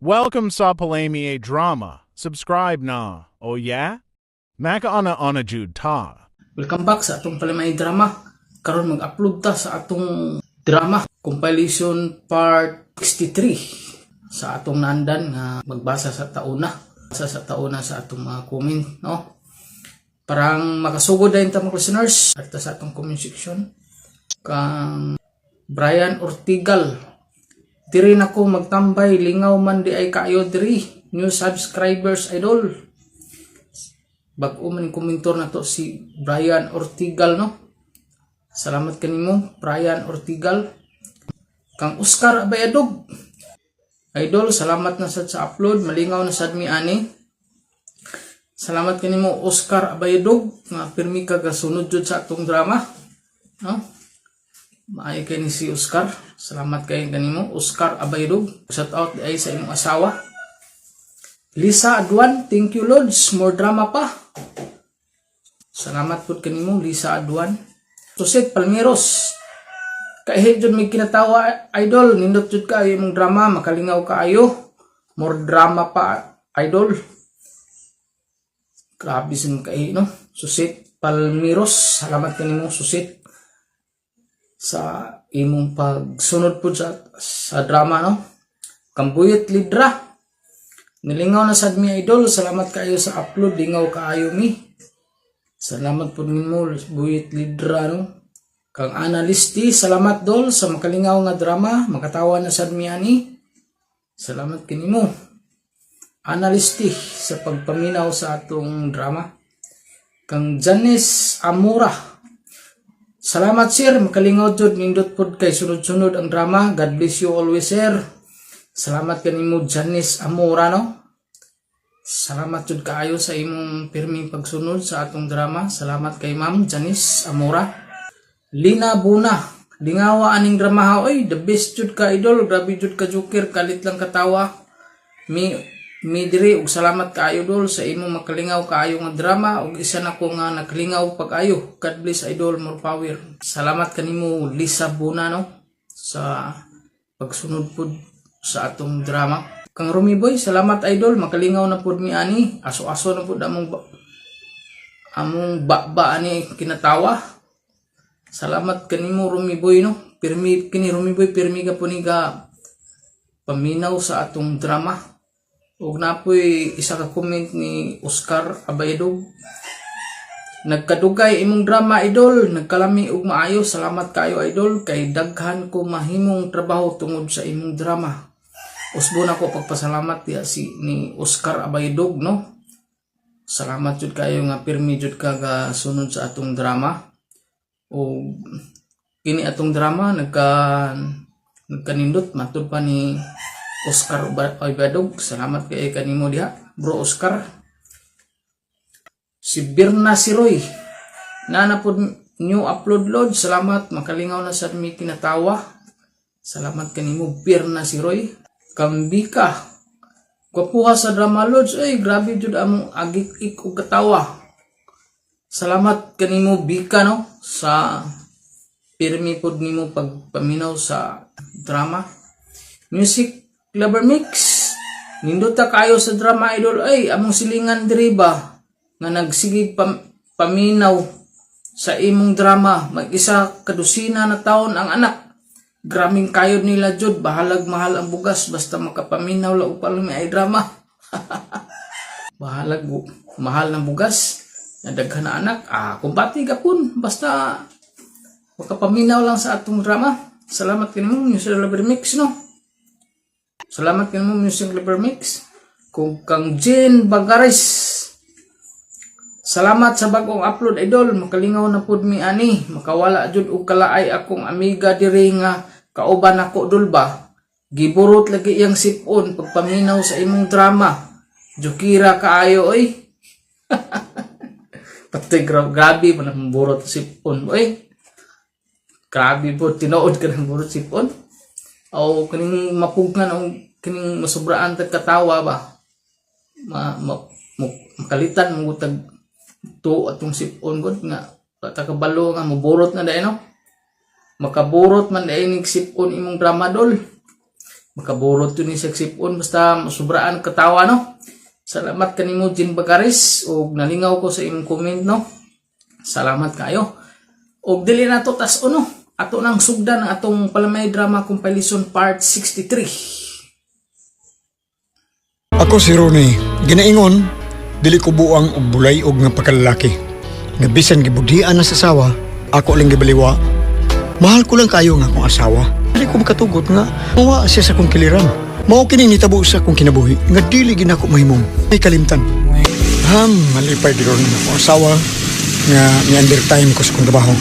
Welcome sa Palami Drama. Subscribe na. Oh yeah? Makauna-una jud ta. Welcome back sa atong Palamay Drama. Karon mag-upload ta sa atong drama compilation part 63 sa atong nandan nga magbasa sa tauna. Sa tauna sa atong mga comment, no? Parang makasugod din ta, mga listeners, at sa atong comment section. Kang Brian Ortigal. Diri na ko magtambay, lingaw man di ay kaayo diri. New subscribers, idol. Bag-o man yung komentor na to si Brian Ortigal, no? Salamat kanimo, Brian Ortigal. Kang Oscar Abayadog. Idol, salamat na sad sa upload, malingaw na sad mi ani. Salamat kanimo, Oscar Abayadog, nga pirmi ka gasunod jud sa atong drama, no? Maayo kay ni si Oscar. Salamat kay kanimo, Oscar Abayadog. Shout out ay sa imong asawa. Lisa Adwan, thank you, Lods. More drama pa. Salamat pud kanimo, Lisa Adwan. Suset Palmeros. Kaihi jud may kinatawa, idol, nindot jud kaayo imong drama, makalingaw kaayo. More drama pa, idol. Grabe sin kaihi, no. Suset Palmeros, salamat kanimo, Suset, sa imong pagsunod pud sa drama, no. Kambuyot Lidra. Nilingaw na sad mi, idol. Salamat kaayo sa upload. Lingaw kaayo mi. Salamat pud nimo, Buyit Lidra, no. Kang Analisti, salamat, dol, sa makalingaw nga drama. Makatawa na sad mi ani. Salamat kanimo, Analisti, sa pagpaminaw sa atong drama. Kang Janice Amura. Salamat, sir, makalingaw jud, nindot pud kay sunod-sunod ang drama. God bless you always, sir. Salamat kanimo, Janice Amora, no. Salamat jud kaayo sa imong pirming pagsunod sa atong drama. Salamat kay Ma'am Janice Amora. Lina Buna. Lingawa aning drama ha oy, the best jud ka, idol, grabe jud ka joker, kalit lang katawa. Mi diri ug salamat kaayo, dol, sa imong makalingaw kaayo nga drama ug isa na ko nga nakalingaw pag-ayo. God bless, idol, more power. Salamat kanimo, Lisa Buna, no, sa pagsunod pud sa atong drama. Kang Rumi Boy, salamat, idol, makalingaw na pud mi ani. Aso-aso na pud among ba ani kinatawa. Salamat kanimo, Rumi Boy, no. Pirmi kini Rumi Boy, pirmi ka po ni ka paminaw sa atong drama. Ug napoy isa ka comment ni Oscar Abayadog. Nagkadugay imong drama, idol, nagkalami ug maayo. Salamat kaayo, idol, kay daghan ko mahimong trabaho tungod sa imong drama. Usbo na ko pagpasalamat diya si ni Oscar Abayadog, no. Salamat jud kayo nga pirmi jud ka ga sunod sa atong drama. O kini atong drama nagkanindot matud pa ni Oscar Abayadog. Salamat kay kanimo diha, Bro Oscar. Si Birna Siroy. Nana pod new upload, load. Salamat, makalingaw na sad mi kinatawa. Salamat kanimo, Birna Siroy. Kambika. Gwapuha sa drama, loads. Ay, grabe jud among agik-ik og katawa. Salamat kanimo, Bika, no, sa pirmi pod nimo pagpaminaw sa drama. Music Lover Mix. Nindota kayo sa drama, idol, ay among silingan diri ba nga nagsigig paminaw sa imong drama, mag isa kadusina na taon ang anak. Graming kayod nila jud, bahalag mahal ang bugas basta makapaminaw la og palami ay drama. Bahalag mahal ng bugas na daghan na anak, kumbati gapon basta makapaminaw lang sa atong drama. Salamat kanimo, Music Lover Mix, no. Salamat kanimo, Music Lover Mix. Kung kang Jane Bagaris. Salamat sa bagong upload, idol. Makalingaw na pud mi ani. Makawala jud og kalaay akong amiga diri nga kauban ako, dol, ba. Giburot lagi iyang sipon pagpaminaw sa imong drama. Jokira kaayo oy. Patay, grabe pa nang burot sipon oy. Grabe po tinuod ka ng burot sipon. O kaning mapugnan o kining masobraan tag katawa ba. Ma, ma, mo, makalitan mo tag to atong sipon gud nga ta kabalo nga moburot na dai, no. Makaburot man dai nig sipon imong drama, dol. Makaburot yun ni Sipon basta sobraan katawa, no. Salamat kanimo, Jean Bagaris, ug nalingaw ko sa imong comment, no. Salamat kayo. Og dili na to tas uno. Ato nang sugdan ang atong Palamay Drama Compilation Part 63. Ako si Ronnie, ginaingon, dili ko buang og bulay og nga pagkalalaki. Nga bisan gibudhian na sa asawa, ako lang gibaliwa. Mahal ko lang kayo nga akong asawa. Dili ko makatugot nga mawa siya sa akong kiliran. Mao kini nitabo sa akong kinabuhi nga dili ginako mahimong. Ay kalimtan. Ham, malipay gid ron akong asawa nga ni undertime ko sa akong trabaho.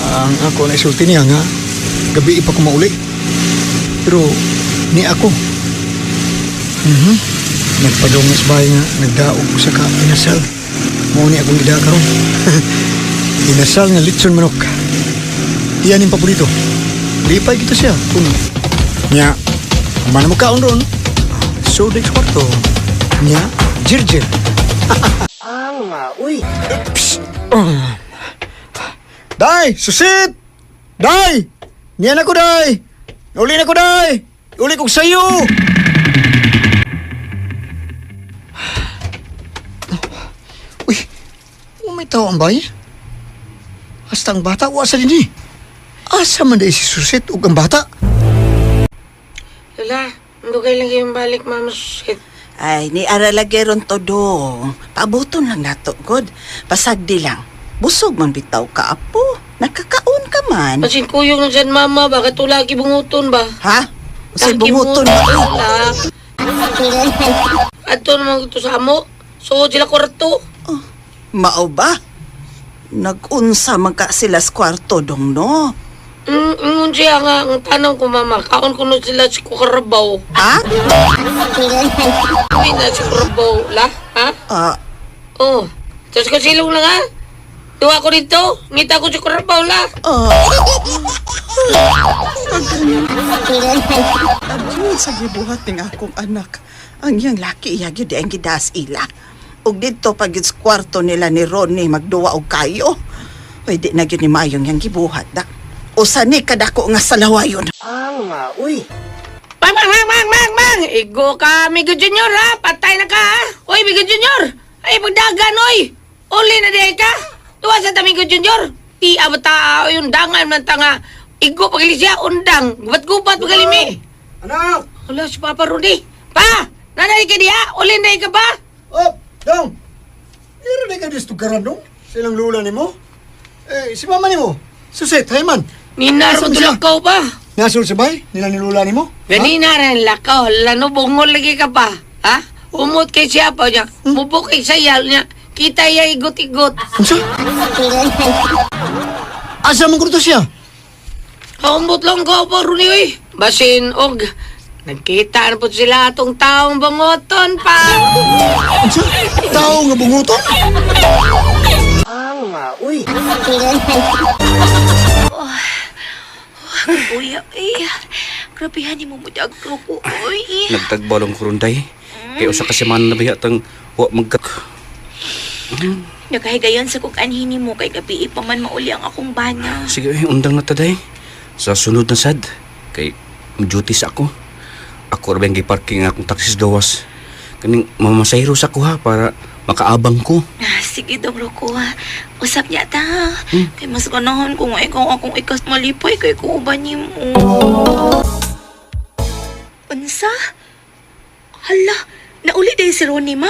Ang ako na isulti niya nga gabi pa ko mauli. Pero ni ako. Nagpadungas bahay nga, nagdaog ko sa ka, inasal. Mao ni akong gida karon. Inasal nga litson manok. Iyan yung paborito. Lipay kita siya. Kung nya, mana mo kaon ron. So sa kwarto. Nya, jirjir. Uy. Psst. Day, susit! Day! Niyan ako, day! Uli na ko, day! Uli kong sayo! Uy, may tao ang bay. Hasta ang bata, wa sa dinhi. Asa man dahil si Susit ug ang bata? Lola, dugay lang yung balik, Mama Susit. Ay, ni ara lagi ron to dong. Paabuton lang nato, god. Pasagdi lang. Busog man bitaw ka, apo. Nakakaon ka man. Pasin kuyog na dyan, Mama. Bakit wala bunguton ba? Ha? Usay Lagi bunguton ba? Lola. Ato naman ito sa amo. So, sila kwarto. Mao ba? Nag-unsa man ka sila sa kwarto dong, no? Siya nga, ang tanong ko, Mama, kaon ko na sila si Kukarabaw. Ha? Hindi na si Kukarabaw, la? Ha? Ah, Oh. Tapos ko silong lang, ha? Tuwa ko dito. Ngita ko si Kukarabaw, la. ah. Abjud sa gibuhat ning akong anak. Ang iyang laki iya gyud ang gidas ila. Ug didto pag gyud sa kwarto nila ni Ronnie magduwa og kayo. Pwede na gyud ni Mayong yang gibuhat da. Usa ni kadako nga salawayon. Mang, mang, mang, mang, mang, mang! Igo ka, Migo Junior, ha? Patay na ka, ha? Uy, Migo Junior! Ay, pagdagan, oy! Uli na di ka! Tuwa sa ta, Migo Junior! Ti, abata, yung dangan man ta nga. Igo, pagali siya, undang. Gubat-gubat, pagalimi. Anak! Wala, si Papa Rudy. Pa! Nanay ka diha? Uli na ka ba? Oh, dong! Iro na ka distugaran, dong? Silang lula ni mo? Eh, si mama ni mo? Susit, hay man. Nina, Asa man siya? lakaw pa. Nasul sa bay? Nila ni lula ni mo? Ganina rin lakaw. Lano, bungol lagi ka pa. Ha? Umot kay siya pa niya. Mubok kay sayal niya. Kita iya igot-igot. Unsa? Asa man kuno to siya? Kaumbot lang ko pa rin oy. Basin og nagkita na po sila atong taong bangoton pa. Unsa? Tao nga bunguton? Uy, ay, grabehan ni mo mo dagro ko, uy. Nagtagbalong kurunday. Kay usa ka semana na biya tang wa magka. Nagkahigayon sa kog anhin mo kay gabi pa man mauli ang akong bana. Sige, eh, undang na taday. Sa sunod na sad kay duty sa ako. Ako ra bang giparking ang akong taxi sa gawas. Kaning mamasahero sa kuha para makaabang ko. Ah, sige, dong ko ha. Usap niya ta. Kay mas ganahan ko nga ikaw akong ikas malipay kay ko uban nimo. Unsa? Hala, nauli day si Ronnie ma?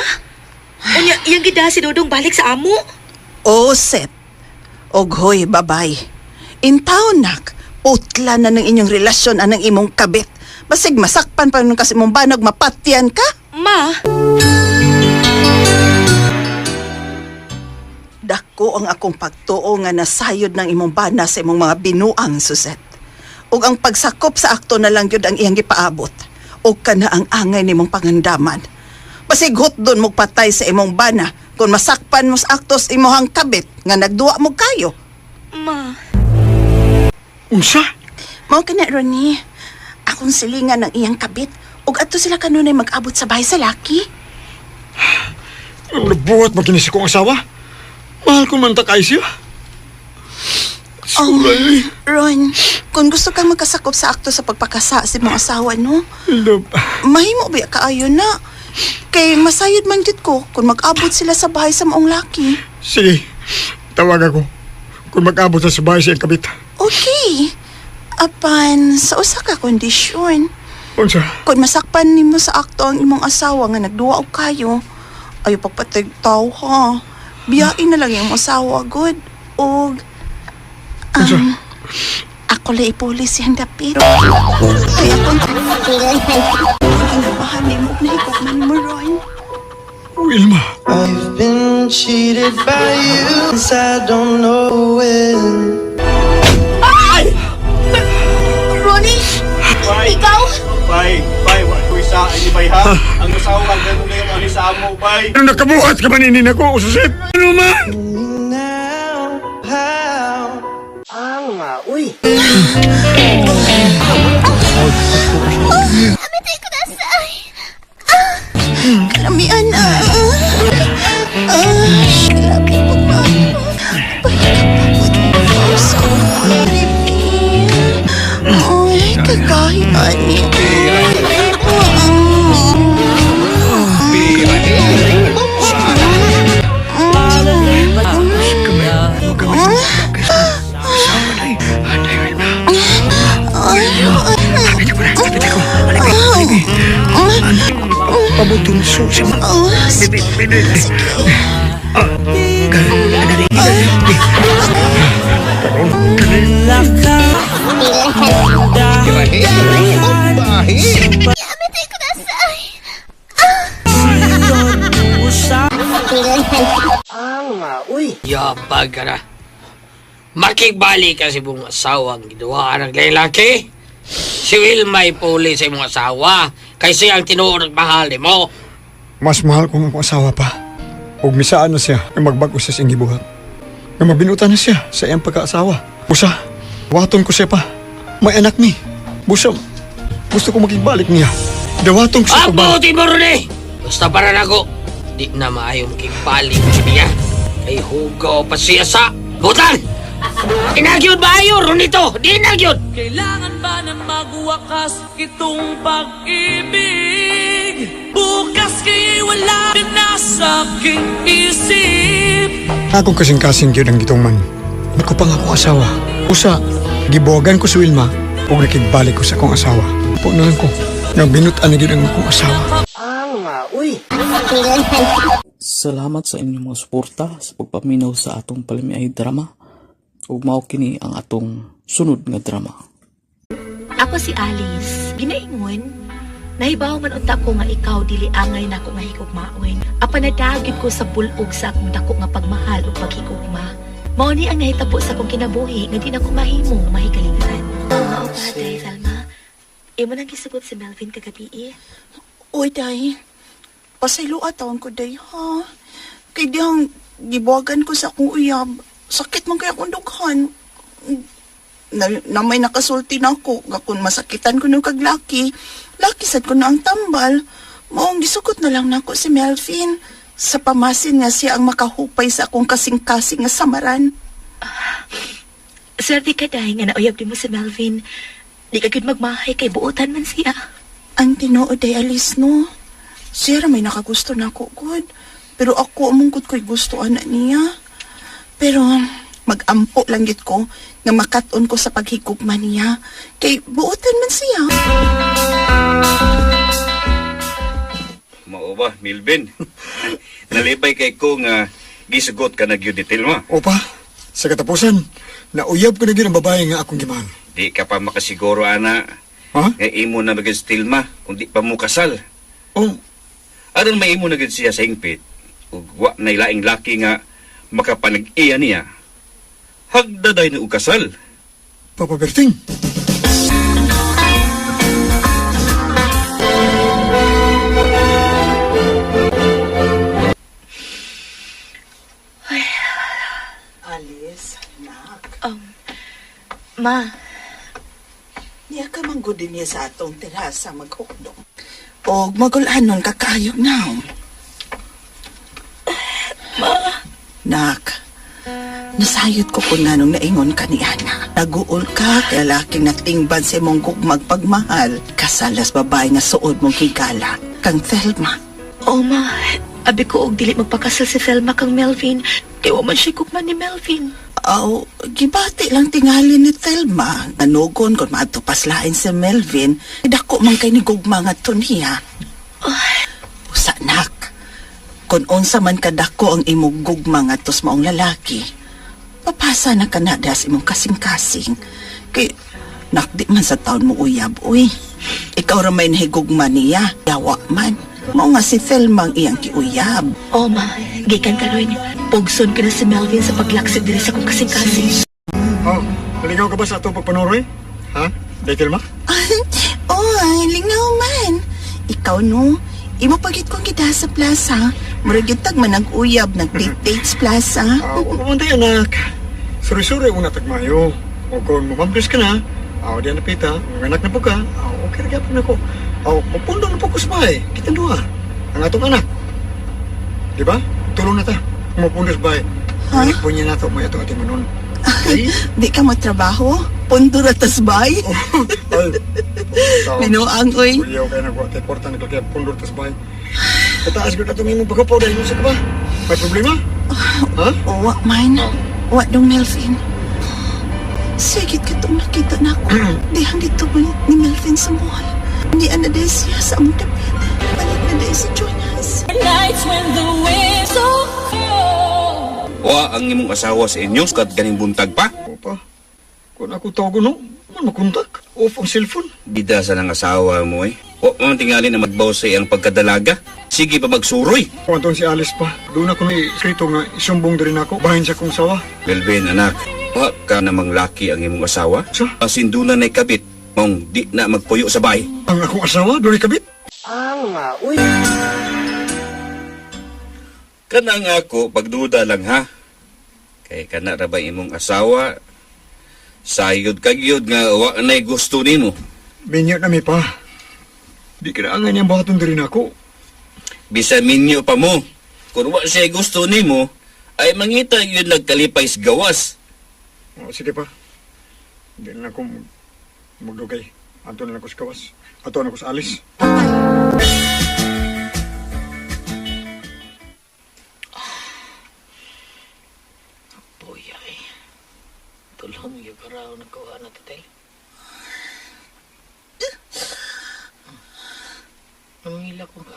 Unya, iyang gida si Dodong balik sa amo. O set. Og hoy, babay. In town nak, putla na ng inyong relasyon anang imong kabit. Basig masakpan pa nun kasi imong banog mapatyan ka. Ma, Dako ang akong pagtuo nga nasayod ng imong bana sa imong mga binuang, Suset. Ug ang pagsakop sa akto na lang gyud ang iyang gipaabot. Ug kana ang angay nimong pangandaman. Basig hutdon mo patay sa imong bana kung masakpan mo sa akto sa imong kabit nga nagduwa mo kayo. ma. Unsa? Mao kana Ronnie. Akong silingan ang iyang kabit ug adto sila kanunay mag-abot sa bahay sa laki. Ang nabuhat mo kini sa kong asawa? Mahal ko man ta kay siya. Suray. Ron, kung gusto kang magkasakop sa akto sa pagpakasa sa imong asawa, no? Love. Mahimo ba kaayo na? Kay masayod man jud ko kung mag-abot sila sa bahay sa maong laki. Sige, tawag ako. Kung mag-abot sa bahay siyang kabit. Okay. Apan sa usa ka kondisyon. Unsa? Kung masakpan nimo sa akto ang imong asawa nga nagduwa og kayo, ayo pagpatay tao ha. Biyain na lang imong asawa good. Og Unsa? ako lang ipulis siyang dapit. Kaya kung ginabahan nimo og nahigugman mo Ron. Wilma. I've been cheated by you since I don't know when. Ronnie! Ikaw? Bay, bay, wa ko isa ini bay ha. Ang asawa kag ganun na yung ani sa amo, bay. Ano nakabuhat ka man ini nako, Susit? Ano man? Now, how? Kalamian na. Ah, grabe po ba? Sorry, Ay, kagahi ani. Pabutong susi mo. Oh, sige. Yabag ka na. Makigbali ka sa imong asawa ang giduwa ng lalaki. Si Wilma ipuli sa imong asawa kay siya ang tinuod at mahal nimo. Mas mahal ko ang akong asawa pa. Ug misaan na siya nga magbag-o siya sa iyang gibuhat. Nga mabinutan na siya sa iyang pagkaasawa. Busa, waton ko siya pa. May anak ni. Busa, gusto ko makigbalik niya. Dawaton ko siya Ang pa ba? buti mo rin eh! Basta para nako, di na maayo makigbalik niya. Kay hugaw pa siya sa hutan! Inagyod ba ayo, Ronito? Di inagyod! Kailangan ba na magwakas itong pag-ibig? Bukas kaya'y wala ka na sa aking isip. Akong kasing-kasing gyud ang gitungman. Ako pa nga akong asawa. Usa, gibuwagan ko si Wilma ug nakigbalik ko sa akong asawa. Po na lang ko. Nga binutan na gyud ang akong asawa. Salamat sa inyong mga suporta sa pagpaminaw sa atong palamiay drama ug mao kini ang atong sunod nga drama. Ako si Alice. Ginaingon, nahibaw man unta ko nga ikaw dili angay nako nga higugmaon. Apan nadagit ko sa bulog sa akong dako nga pagmahal ug paghigugma. Mao ni ang nahitabo sa akong kinabuhi nga di na ko mahimo mahikalingan. Mao pa day, Salma. Imo nang gisugot si Melvin kagabi eh. Uy, day. Pasaylo atawon ko, day, ha? Kay dihang gibuwagan ko sa akong uyab. Sakit man kaya akong dughan. Na, na may nakasulti na ako, nga kung masakitan ko ng kaglaki, laki sad ko na ang tambal. Maong gisugot na lang nako si Melvin. Sa pamasin nga siya ang makahupay sa akong kasing-kasing nga samaran. Swerte ka day nga nauyab di mo si Melvin. Di ka gyud magmahay kay buotan man siya. Ang tinuod ay alis, no? Siya ra may nakagusto na ako, good. Pero ako, among ko'y gusto ana niya. Pero, magampo lang gid ko nga makat-on ko sa paghigugma niya. Kay buotan man siya. Mao ba, Milvin? Nalipay kay ko nga gisugot ka na gyud ni Tilma. Opa, sa katapusan, nauyab ko na gyud ang babae nga akong gimahal. Di ka pa makasiguro ana Ha? nga imo na magyud si Tilma kung di pa mo kasal. Oh, Aron maimo na gyud siya sa hingpit ug wa na laing laki nga makapanag-iya niya. Hagdaday na og kasal. Papa Berting. Alice, anak. Ma, Niya ka manggod din niya sa atong terasa maghukdong. Og magulanon ka kayo now. Ma. Nak, Nasayod ko kung nganong naingon ka ni Ana. Naguol ka kay lalaking natingban sa imong gugmag pagmahal. Kasalas babae nga suod mong higala. Kang Thelma. Oh ma, abi ko og dili magpakasal si Thelma kang Melvin. Kay wa man siya gugma ni Melvin. Aw, gibati lang tingali ni Thelma. Nanugon kung maadto paslain si Melvin. Dako man kay ni gugma nga niya. Usa nak. Kung unsa man kadako ang imong gugma ngadto sa maong lalaki, papasa na ka na diha sa imong kasing-kasing. Kay nak di man sa taon mo uyab, uy. Ikaw ra may nahigugma niya, yawa man. Mao nga si Thelma ang iyang giuyab. Oh ma, gikan karon. Pugson ko na si Melvin sa paglaksit diri sa akong kasing-kasing. Oh, naligaw ka ba sa atong pagpanuroy? Ha? Day Telma? Oh, ay, lingaw man. Ikaw no, imo pagit kong kita sa plaza. Murag yung tag man nag-uyab, nag-date-dates plaza. Ah, wag mo anak. Suri-suri una tagmayo. O kung mamabris ka na, aw di na pita, mga anak na po ka, aw okay ra gyapon ako. Aw pupundo na po ko sa bahay. Kitang duha. Ang atong anak. Di ba? Tulong na ta. Mapundo sa bahay. Ha? Anak po niya na to, may atong ating manon. Okay? Di ka matrabaho? Pundo ra tas bay? Ay. Binuang, oy. Uliyaw kayo nagwa, kay porta nagkakaya pundo ta sa bahay. Kataas ko na itong imong pagkapaw dahil sa ka ba? May problema? Ha? Wa man. Wa dong Melvin. Sigit ka itong nakita na ako. Dihang dito ba ni Melvin sa mall. Hindi na dahil siya sa among dapit. Balik na dahil si Jonas. Nights when the wind's so cold. Wa ang imong asawa sa inyo kat ganing buntag pa. Opa, kung ako tawag no, man makontak. Off ang cellphone. Bida sa nang asawa mo eh. Wa man tingali na magbaw sa iyang pagkadalaga. Sige pa magsuroy. Kung anton si Alice pa, doon ako ni eskrito nga isumbong diri nako. Bahin sa kong sawa. Melvin anak, wa ka namang laki ang imong asawa. Sa? Asin doon na kabit, mong di na magpuyo sa bahay. Ang akong asawa, doon kabit. Kanang ako, pagduda lang ha. Kay kana ra ba imong asawa? Sayod ka gyud nga wa nay gusto nimo. Binyo na mi pa. Di kailangan niyang buhaton diri nako. Bisan minyo pa mo. Kung wa siya gusto nimo, ay mangita gyud nagkalipay sa gawas. O, sige pa. Hindi na ako magdugay. Ato na lang ko sa kawas. Ato na ko sa Alice. Buya eh. Tulong yung karaw na kuha na totel. Namangila ko ka.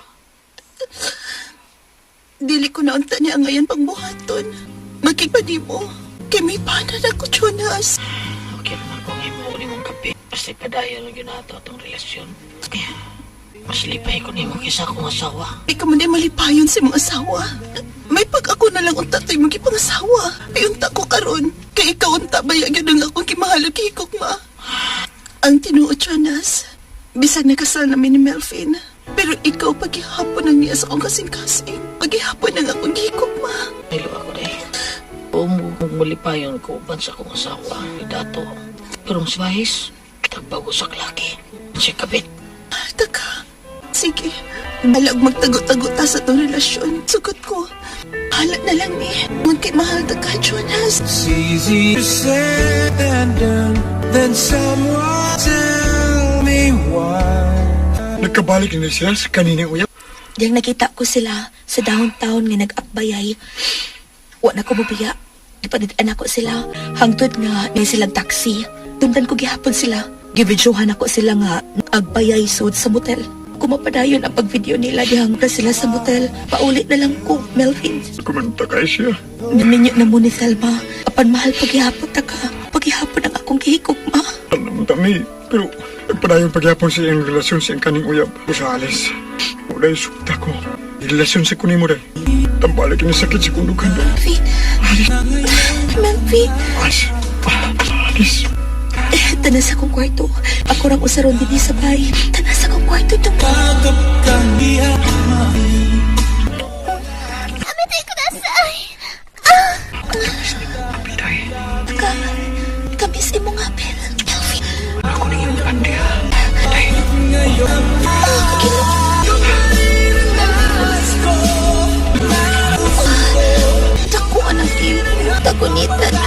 Dili ko na unta niya ngayon pangbuhaton. Magkigpa mo. Kay may panan ako, Jonas. Okay naman kung imo ko nimong kape. Basta ipadayon lang yun nato atong relasyon. Eh, mas lipay ko nimo kaysa akong asawa. Ikaw man di malipayon sa imong asawa. May pag ako na lang unta to'y magipangasawa. Ay unta ko karon. Kay ikaw unta bayag yun ang akong kimahal ug higugma. Ang tinuod, Jonas, bisag nakasal namin ni Melvin. Pero ikaw paghihapon ang niya sa akong kasing-kasing. Paghihapon ang akong higugma. Nilo ako dahil. Malipayon ko uban sa akong asawa. Dato. Pero mas bahis, tagbago sa klaki. Siya kabit. Taka, sige. Balag magtago-tago ta sa itong relasyon. Sugot ko. Hala na lang ni. Magkay mahal ta ka, Jonas. Easier said than done. Then someone tell me why. Nagkabalik na siya sa kaninang uyab. Diyang nakita ko sila sa downtown nga nag-akbayay. Wa na ko mobiya. Gipanid-an ako sila. Hangtod nga may silang taxi. Tundan ko gihapon sila. Gibidyohan ako sila nga agbayay sud sa motel. Kumapadayon ang pagvideo nila dihang na sila sa motel. Paulit na lang ko, Melvin. Kumanta kay siya. Naminyo na mo ni Thelma. Apan mahal paghihapon ta ka. Paghihapon ang akong gihigugma. Alam mo tami, pero nagpadayon pagyapon sa iyang relasyon sa iyang kaning uyab. O sa Alice, wala yung sukta ko. Relasyon sa kunin mo rin. Tambalik yung sakit sa kundukan. Melvin. Melvin. Alice, Alice, Eh, tanas akong kwarto. Ako rang usaron din sa bahay. Tanas akong kwarto ito. Ka, kamis imong apel. Melvin. Ako nang iyong pandiha. Ah, kagilo. Dako ang imo. Tagunita.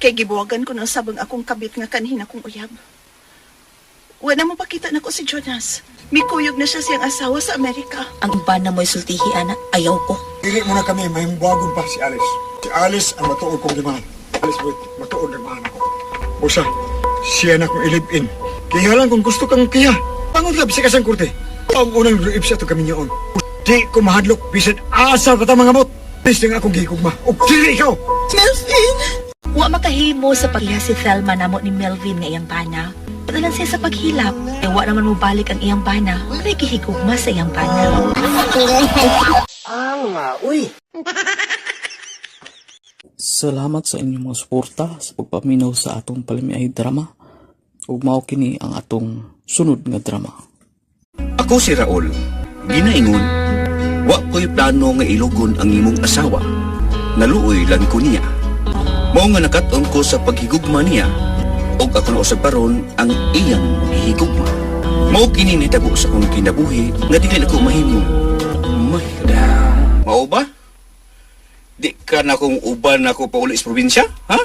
Kay gibuwagan ko na sabang akong kabit nga kanhin akong uyab. Wala mo pakita nako si Jonas. Mikuyog na siya siyang asawa sa Amerika. Ang bana mo'y sultihi, ana. Ayaw ko. Dili mo na kami mahimbuagon pa si Alice. Si Alice ang matuod kong gimahal. Alice, wait, matuod ang mahal ako. Usa, siya na akong ilip-in. Kaya lang kung gusto kang kiya. Pangod lab sa kasang kurte. Ang unang luib sa ito kami niyoon. Di ko mahadlok, bisan asa pa ta mga mot. Bis nga akong gihigugma. O dili ikaw! Melvin! Wa makahimo sa paghiha si Thelma namo ni Melvin nga iyang bana. Padalan siya sa paghilap. E wa naman mo balik ang iyang bana. May gihigugma sa iyang bana. Salamat sa inyong mga suporta sa pagpaminaw sa atong palamiay drama. Ug mao kini ang atong sunod nga drama. Ako si Raul. Ginaingon, wa ko'y plano nga ilugon ang imong asawa. Naluoy lang ko niya. Mao nga nakat-on ko sa paghigugma niya ug ako na usab karon ang iyang gihigugma. Mao kini nitabo sa akong kinabuhi nga dili nako mahimo. Mahida. Mao ba? Di ka na kung uban ako pauli sa probinsya, ha?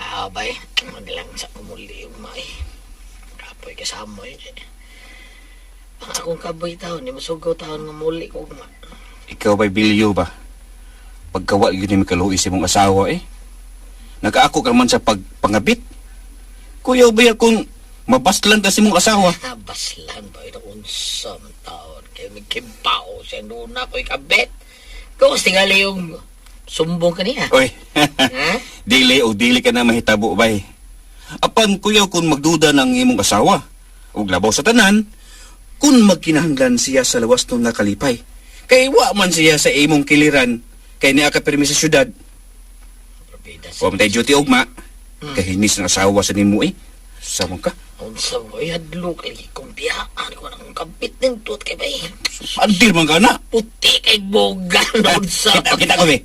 Ah, bay. Magalang sa kumuli umay. Kapoy kasama eh. Ang akong kaboy taon, ni masugaw taon nga muli ko ugma. Ikaw ba'y bilyo ba? Pagkawa yun ni makaluhi sa imong asawa eh. Nakaako ka man sa pagpangabit. Kuya ba kung mabaslan ka sa imong asawa? Nabaslan ba ito unsa man taon? Kaya may kibaw siya nuna ko'y kabit. Kung tingali yung sumbong ka niya. Oy, Ha? dili o dili ka na mahitabo bay. Apan kuya kung magduda ng imong asawa, ug labaw sa tanan, kung magkinahanglan siya sa lawas nung nakalipay. Kay wa man siya sa imong kiliran, kay niya ka pirmi sa syudad. Probida Wa man tayo duty ugma. Kahinis ng asawa sa nimo eh. Samang ka. Unsa mo hadlok lagi kong biyaan ko nang kabit ng tuot kay bay. Andir man ka na. Puti kay boga unsa. Kita, kita ko, be.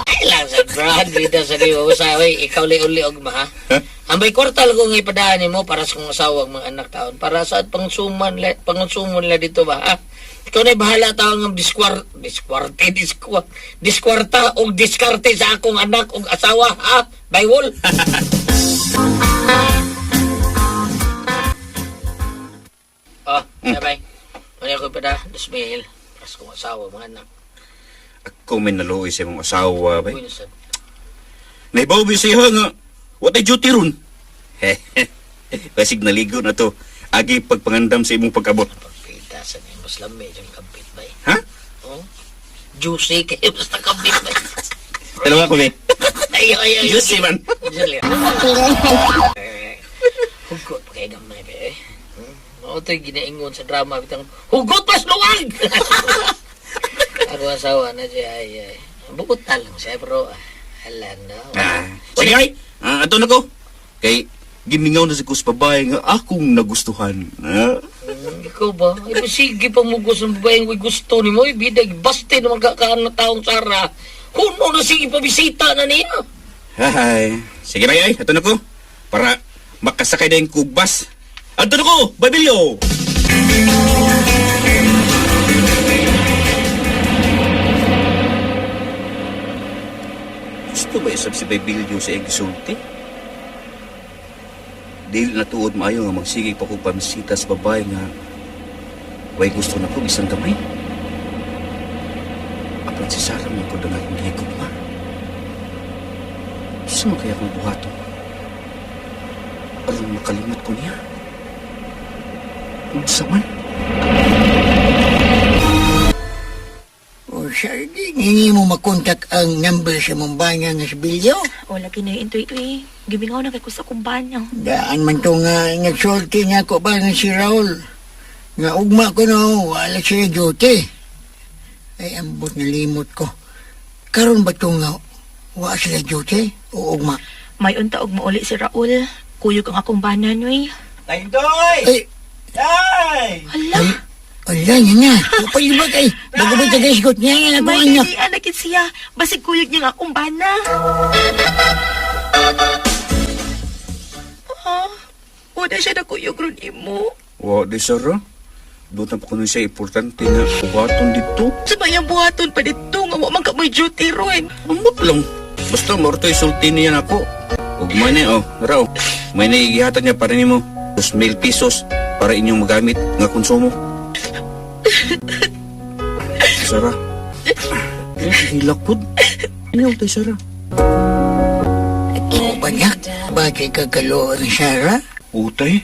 Ay lang sa brand dito sa liwa usaway ikaw li uli og ma. ha? Ang may kwartal ko nga ipadaan nimo para sa kong asawa ug mga anak taon para sa pangsuman la pangsumo nila dito ba ha? Ikaw na bahala taon ng diskwar diskwarte diskwar diskwarta og diskarte sa akong anak og asawa ha? Baywol. Oh, sabay. Ano ko ipada? 2,000 para sa kong asawa ug mga anak. Ako may naluoy sa imong asawa, bay. Uy, nasad. Naibaw ba siya nga? What ay duty ron? Basig naligo na to. Agi pagpangandam sa imong pag-abot. Pagpita sa ni mas lami yung kabit ba eh. Ha? Oh? Juicy kayo basta kabit ba eh. Dalawa ko, be. Ay, ay, ay. Juicy man. Juicy. Eh, Hugot pa kayo gamay ba eh. Mao to'y ginaingon sa drama. Bitang, hugot pas luwag! Ako asawa na siya ay, ay. Bukod na lang siya pero ala na. Ah, sige, ay. Ah, ato na ko. Kay, gimingaw na si kus babae nga akong nagustuhan. Ah? Ikaw ba? Ay, ba, sige pang mugos ng babaeng way gusto ni mo. Ay, bidag, baste naman kakaan na taong Sara. Kuno na sige pabisita na niya. Hay. Sige, bay, ay. Ato na ko. Para makasakay na yung kubas. Ato na ko, Babilyo! Gusto ba isab si Babilyo sa iyang gisulti? Dili na tuod maayo nga magsige pa ko pamisita sa babae nga way gusto na ko isang gamay. Apan si Sarah man ko ang akong gihigugma. Sa man kaya akong buhaton? Aron makalimot ko niya. Unsa man? O sa, hindi mo makontak ang number sa mong bana nga sa bilyo. O lagi na yung intoy eh. Gimingaw na kay ko sa akong bana. Daan man to nga nagsulti nga ko ba nga si Raul. Nga ugma ko no, wala siya duty. Ay, ambot na limot ko. Karon ba to nga wa sila duty o ugma? May unta og mauli si Raul. Kuyog ang akong bana noy. Taindoy! Ay, Ay! Hala, ala niya na. Kapalibag ay, bago ba tagasgot niya nga akong may anak. kaibigan na gid siya. Basig kuyog niya ang akong bana. Ah, wala siya nakuyog ron imo. Wa di Sarah. Doon na pa kuno siya importante nga buhaton dito. Sa mayang buhaton pa dito nga wa man ka mo'y duty ron. Ambot lang. Basta mortoy sulti niya nako. Ug may na oh, raw. May na gihatag niya para nimo 2,000 pesos para inyong magamit nga konsumo. Sara. Eh, hilakod. Ano tay Sara? O banyak, bakit kagalo ang Sarah? Utay.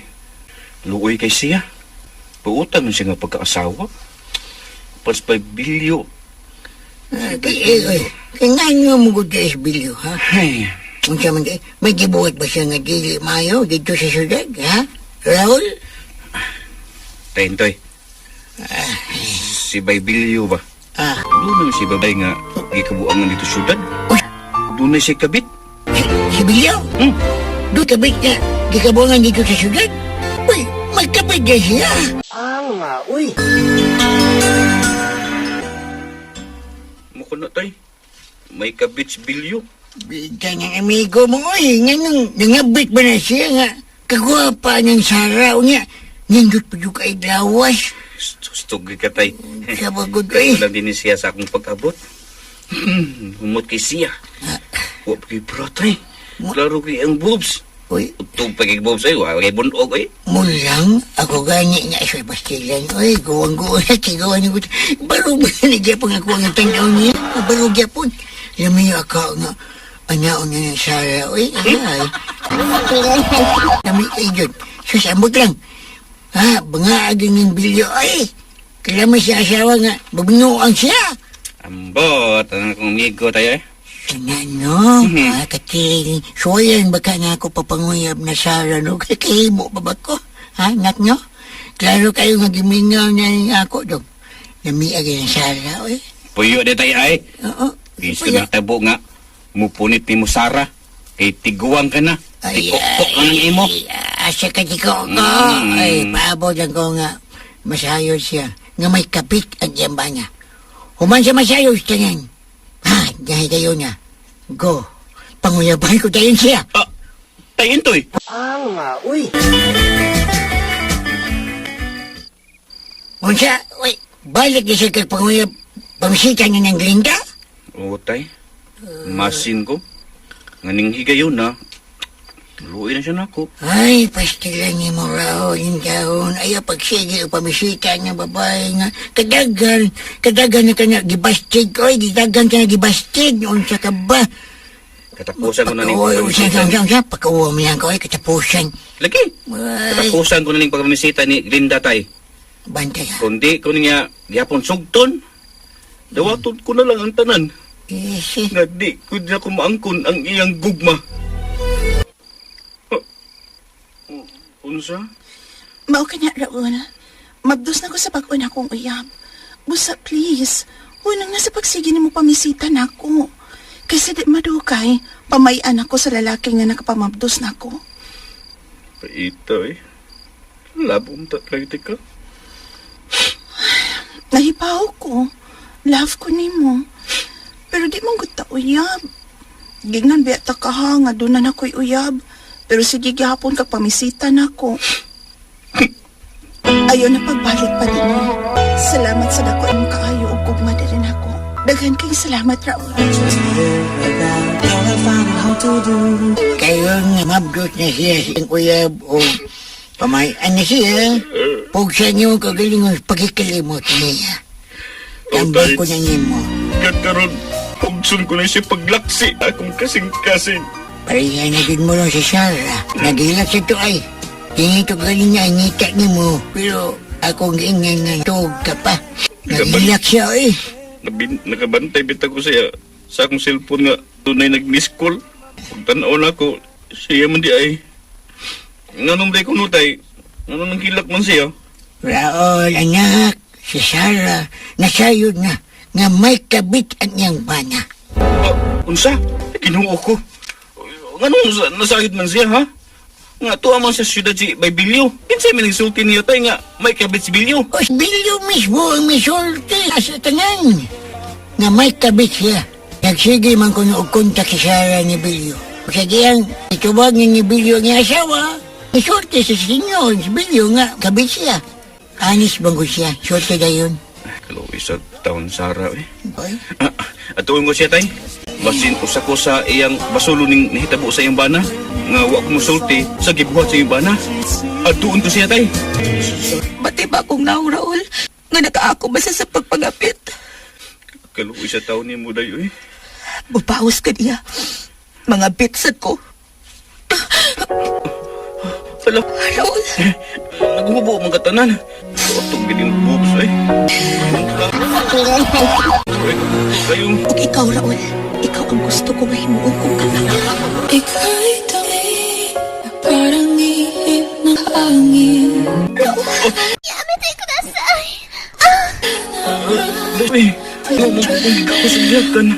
Luoy kay siya. Pautan man siya nga pagkaasawa. Pas pa bilyo. Ah, Kay, eh, eh, kay nga nyo mo gud kay Esbilyo, ha? Ay, Unsa man kay, may gibuhat ba siya nga dili maayo dito sa syudad, ha? Raul? tayo. Si Baybilyo ba? Ah, Doon na si babay nga gikabuangan dito syudad. Uy! Doon na siya kabit. si Bilyo? Hmm. Doon kabit na gikabuangan dito sa syudad? Uy, magkapit na siya. Uy. Mukha na tay. May kabit si Bilyo. Bigyan ng amigo mo, uy. Nga nung nangabit ba na siya nga? Kagwapa niyang Sarah, unya. Nindot pa yung kay lawas. Stug ka tay. Sabagod, uy. Kaya lang din siya sa akong pag-abot. Humot kay siya. Wa pa kay bra tay. Klaro kay ang boobs. Uy, Utog pa kay boobs ay. Wa kay bunog ay. mulang ako gani nga sa pastilan. Uy, guwang-guwang sa tigawan niya. Barog ba na gyapon ako ang tanaw niya? Barog gyapon. Lamiyo ako nga. Anaon niya ng Sarah. Uy, ay. Lami ay yun. Sus, ambot lang. Ha, banga agin ng bilyo. Ay, kailangan siya asawa nga. Magnuang siya. Ambot. Ang akong amigo tayo eh. Kana no, ah, kati, soyan baka nga ako papanguyab na Sarah, no? Kakahimo pa ba ko? Ha, nak no? Klaro kayo nga gimingaw na yung ako, dog. Namiag yung Sarah, oy. Puyo de tayo ay. Oo. Gusto ng tabo nga. Mupunit ni mo Sara. Kay tiguang ka na. Tikokok ka ng imo. Ay, asa ka di ko ko. Mm. Ay, paabot lang ko nga. Masayod siya. Nga may kapit ang iyang bana. Human siya masayod, tanan. Ha, dahil kayo na. Go. Panguyaban ko tayo siya. Ah, tayo to eh. Unsa, uy, balik na siya kag panguyab. Pamisita niya ng Glinda? Oo, tay. Masin ko. Nganing higayon na. Luoy na siya nako. Ay, pastilan ni mo raw, yung taon. Ay, pagsige o pamisita niya babae nga. Kadagan, kadagan na ka na gibastig. Oy, gidagan ka na gibastig. Unsa ka ba? Katapusan ko na ning Pagka- Unsa, pagpamisita. unsa, unsa, pagkauwa mo yan ko, ay, katapusan. Lagi. Ay, Katapusan ko na ning pagpamisita ni Glinda, tay. bantay ha. Kundi ko niya gihapon sugton. Dawaton ko na lang ang tanan. Eh, si, Nga di ko na kumaangkon ang iyang gugma. Ah, unsa? Mao ka na, Raul. Mabdos na ko sa pag-una kong uyab. Busa, please. Unang nasa pagsige nimo pamisita nako. Kaysa di madukay, pamayan ako sa lalaki nga nakapamabdos nako. Paita eh. Labong tatlay ka. Nahipaw ko. Love ko nimo. Pero di man gud ta uyab. Gignan biya ta ka ha, nga doon na nako'y uyab. Pero sige gihapon kag pamisita nako. Ayaw na pagbalik pa din mo. Salamat sa dako imong kaayo ug gugma diri nako. Daghan kay salamat, Raul. Kayo nga mabdot na siya sa iyang uyab o pamayan na siya. Pugsa niyo kagalingon pagkikalimot niya. Tambay ko na nimo. Kakaroon, pugsun ko na siya paglaksi akong kasing-kasing. Pareha na din mo lang si Sarah. Nagilak sa to ay. Tingin to galing niya, ngita ni mo. Pero akong giingan nga tuog ka pa. Nagilak siya eh. Nakabantay bita ko siya sa akong cellphone nga tunay nag-miss call. Pagtanaw na ako, siya man di ay. Nganong day ko nutay, nganong nang hilak man siya. Raol, anak, si Sarah, nasayod na nga may kabit ang iyang bana. Ah, unsa? Ginoo ko. Nganong nasayod man siya, ha? Nga tuwa man sa syudad si Baybilyo. Kinsay man nagsulti niya tay nga may kabit si Bilyo. O si Bilyo mismo ang misulti sa tanan. Nga may kabit siya. Nagsige man kuno og kontak si Sarah ni Bilyo. Sa diyang itubag ni Bilyo ang iyang asawa, misulti sa sinyo si Bilyo nga kabit siya. Anis bang ko siya? Sulti dayon. Kaluoy sa taon Sara eh. Bay. Ah, atuon ko siya tay. Basin usa ko sa iyang basulo ning nahitabo sa iyang bana nga wa ko mosulti sa gibuhat sa iyang bana. Atuon ko siya tay. Bati ba akong naong, Raul? Nga nakaako ba siya sa pagpangapit? Kaluoy sa taon nimo dayo eh. Bupaos ka niya. Mga bitsad ko. Hala, Raul, naghubo man katanan. Atong gining boobs eh. Ay, kayo. ug ikaw, Raul. Ikaw ang gusto ko nga himuon kong kanak. Ika'y tangi na parang ihip ng hangin. Ay, mo mo kung ko sa gihakan.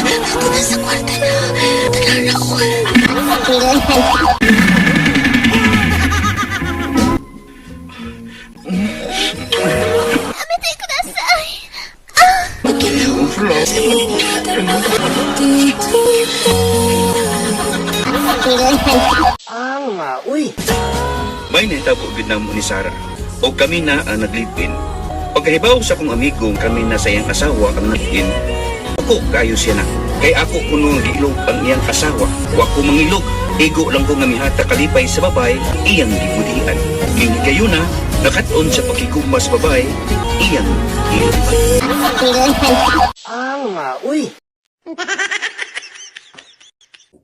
Ito na sa kwarta na. Tara, Raul. May nahitabo gid namo ni Sara. O kami na ang naglipin. Pagkahibaw sa akong amigo, kami na sa iyang asawa ang nag-in. Ako kayo siya na. Kay ako kuno ang giilog ang iyang asawa. Wa ko mangilog. Igo lang ko nga mihata kalipay sa babay, iyang gibudian. Kini kayo na, nakat-on sa pakigugma sa babay, iyang gilipay.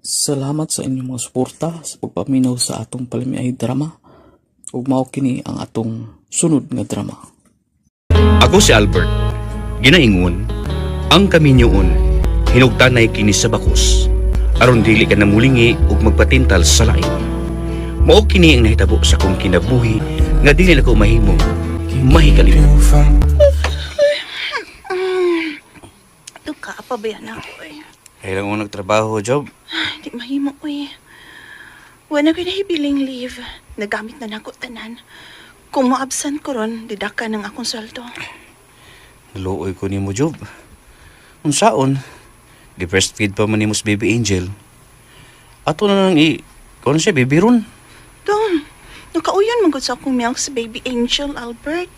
Salamat sa inyong mga suporta sa pagpaminaw sa atong palamiay drama. Ug mao kini ang atong sunod nga drama. Ako si Albert. Ginaingon, ang kaminyoon, hinugtanay kini sa bakos. Aron dili ka namulingi ug magpatintal sa lain. Mao kini ang nahitabo sa kong kinabuhi nga dili na ko mahimo mahikalimot. Duka pa ba yan ako eh. Kailang mo nagtrabaho, job. Hindi mahimo uy. Wala ko nahibiling leave. Nagamit na nako tanan. Kung mo-absent ko ron, didaka ng akong sweldo. Luoy ko nimo, job. Unsaon? Gi-breastfeed pa man nimo si Baby Angel. Ato na lang i kuno siya baby ron. Dong, nakauyon man gud sa akong milk si Baby Angel Albert.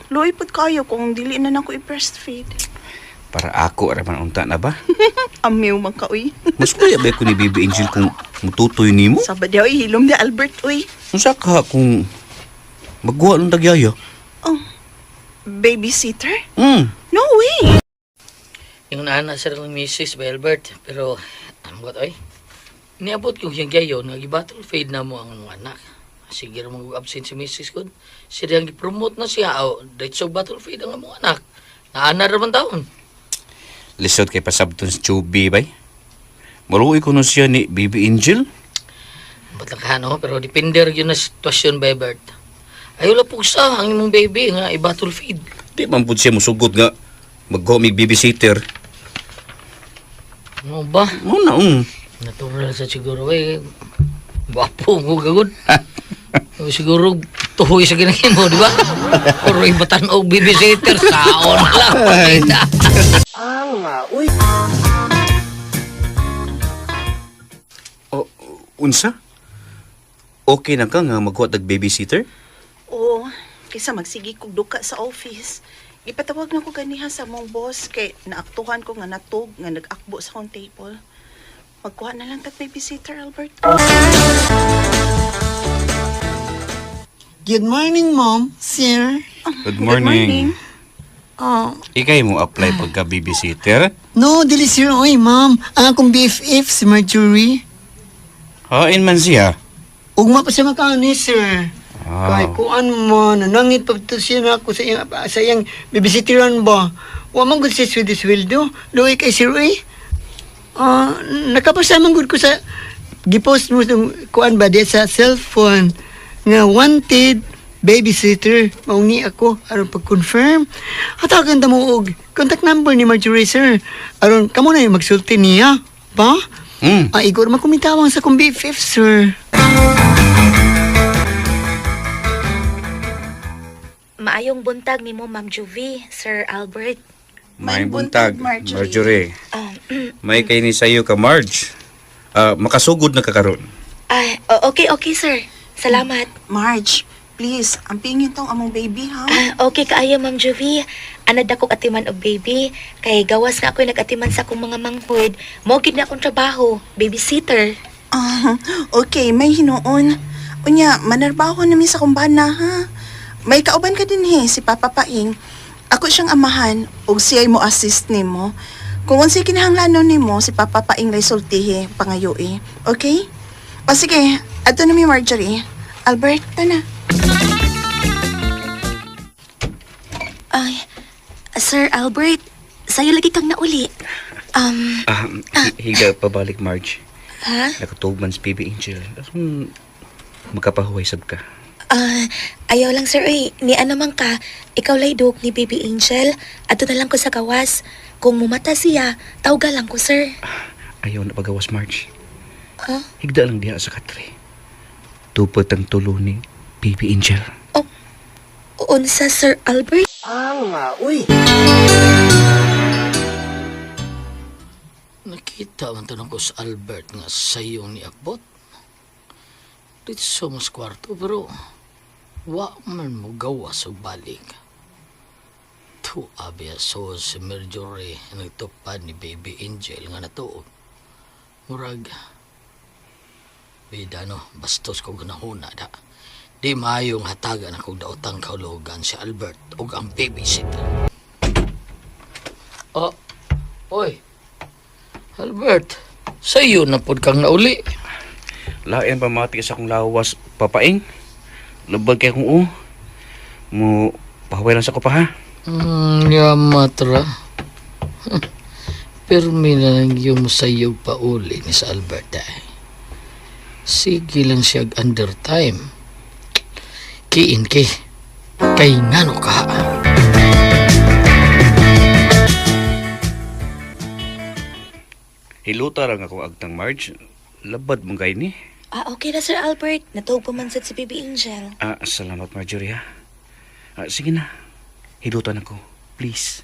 Luoy pud kayo kung dili na nako i-breastfeed. Para ako ra man unta na ba? Amiw man ka uy. Mas kuya ba ko ni Baby Angel kung mututoy nimo? Sabad daw hilom ni Albert uy. Unsa ka kung magguha nung tagyaya? Oh, babysitter? No way. Yung nana sir ng Mrs. Albert, pero ano ba to eh? Niabot ko yung gayon, nga gibattle fade na mo ang mga anak. Sige ra mag-absent si Mrs. Kun. Siya ang gipromote na siya, oh, diretso battle fade ang among anak. Naana ra man taon. Lisod kay pasabton si Chubby bay. Maluoy ko nun siya ni Baby Angel. Ba't lang ka, no? Pero depende ra yun na sitwasyon ba, Bert. Ayaw lang pugsa ang imong baby nga i-battle feed. Di man pud siya musugot nga magguha mig babysitter. Ano ba? Mo na um. Natural sa siguro eh. Gwapo mo kagod. O, siguro tuhoy sa ginagin mo, di ba? Puro ibatan og babysitter, saon lang. Pakita. O unsa? Okay na ka nga magkuha tag babysitter? Oo, kaysa magsige kog duka sa office. Ipatawag na ko ganiha sa mong boss kay naaktuhan ko nga natug nga nag-akbo sa akong table. Magkuha na lang tag babysitter, Albert. Good morning, mom, sir. Good morning. Oh, Ikay mo apply pagka babysitter? no, dili sir. Oy, ma'am. Ang akong BFF, si Marjorie. Hain man siya. Ugma pa siya makaani, sir. Ah. Kay kuan mo, nanangit pa to siya na ako sa iyang babysitteran ba. Wa man gud siya sweldo sweldo. Luoy kay sir, oy. Ah, nakapasa man gud ko sa gipost mo sa kuan ba di sa cellphone nga wanted babysitter mao ni ako aron pag-confirm. Hatagan ta mo og contact number ni Marjorie sir. Aron kamo na yung magsulti niya ba? Ah, igor man kumitawang sa kong BFF sir. Maayong buntag nimo, Ma'am Juvie, Sir Albert. May buntag, Marjorie. Marjorie. May kay ni sayo ka, Marge. Ah, makasugod na ka karon. Ay, okay, okay, sir. Salamat. Marge, Please, ampingin tong among baby, ha? Ah, okay kaayo, Ma'am Jovi. Anad ako atiman og baby. Kay gawas nga ako'y nag-atiman sa akong mga manghud. Mao gid na akong trabaho, babysitter. Ah, okay, may hinuon. Unya, manarbaho na mi sa kumbana, ha? May kauban ka din he, si Papa Paing. Ako siyang amahan, ug siya'y mo assist nimo. Kung unsay kinahanglanon nimo, si Papa Paing lay sultihi, pangayoi. Okay? O sige, adto na mi Marjorie. Albert, tana. Ay, Sir Albert, sa'yo lagi kang nauli. Higa pabalik, Marge. Ha? Nakatug man si Baby Angel. Akong magkapahuway sab ka. Ah, ayaw lang sir, oy. Ni ano man ka, ikaw lay dog ni Baby Angel. Ato na lang ko sa gawas. Kung mumata siya, tawga lang ko, sir. Ayaw na pagawas, Marge. Ah? Higda lang diha sa katre. Tupad ang tulo ni Baby Angel. Unsa, Sir Albert? Nakita man to ko sa Albert nga sayo ni Abot. Dito sa mas kwarto pero wa man mo gawas og balik. Tu abi so si Marjorie nagtupad ni Baby Angel nga natuog. Murag bida no, bastos ko gunahuna da. Di maayong hatagan akong daotang kaulugan si Albert ug ang babysitter. Oh, oy. Albert, sa iyo na pod kang nauli. Lain pa mati sa akong lawas, papaing. Lubag kay kong u. Mo pahuway lang sa ko pa ha. Yamatra. Pero na lang yung sayo pa uli ni sa Albert eh. Sige lang siya undertime. Kiin ki. Kay ngano ka. Hiluta ra nga akong agtang Marge. Labad mong kay ni. Ah, okay na, Sir Albert. Natuog pa man sad si Baby Angel. Ah, salamat Marjorie ha. Ah, sige na. Hilutan ako. Please.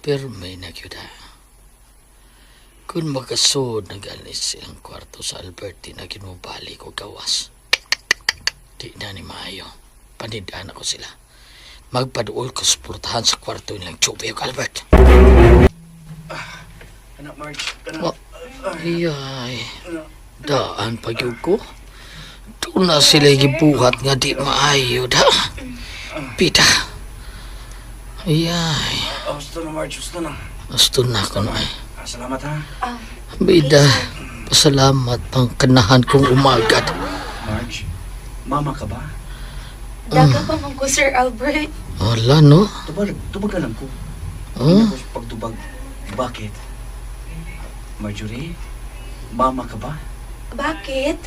Pero may nagyuda. Kung makasod nag-alis silang kwarto sa Albert, di na ginubalik o gawas. Di na ni maayo. Panidaan ako sila. Magpaduol ko sa purtahan sa kwarto nilang Chubby ug Albert. Anak Marge, Oh, ay, daan pa gyud ko. Doon na sila gibuhat nga di maayo da. Pita. Ay, Oh, gusto na Marge, gusto na. asto na ko na ay. Ah, salamat ha. Bida, pasalamat pang kanahan kong umagad. Marge, mama ka ba? Daga pa man ko, Sir Albert. Wala, no? Tubag, tubag ka lang ko. Huh? Hindi ako pagtubag. Bakit? Marjorie, mama ka ba? Bakit?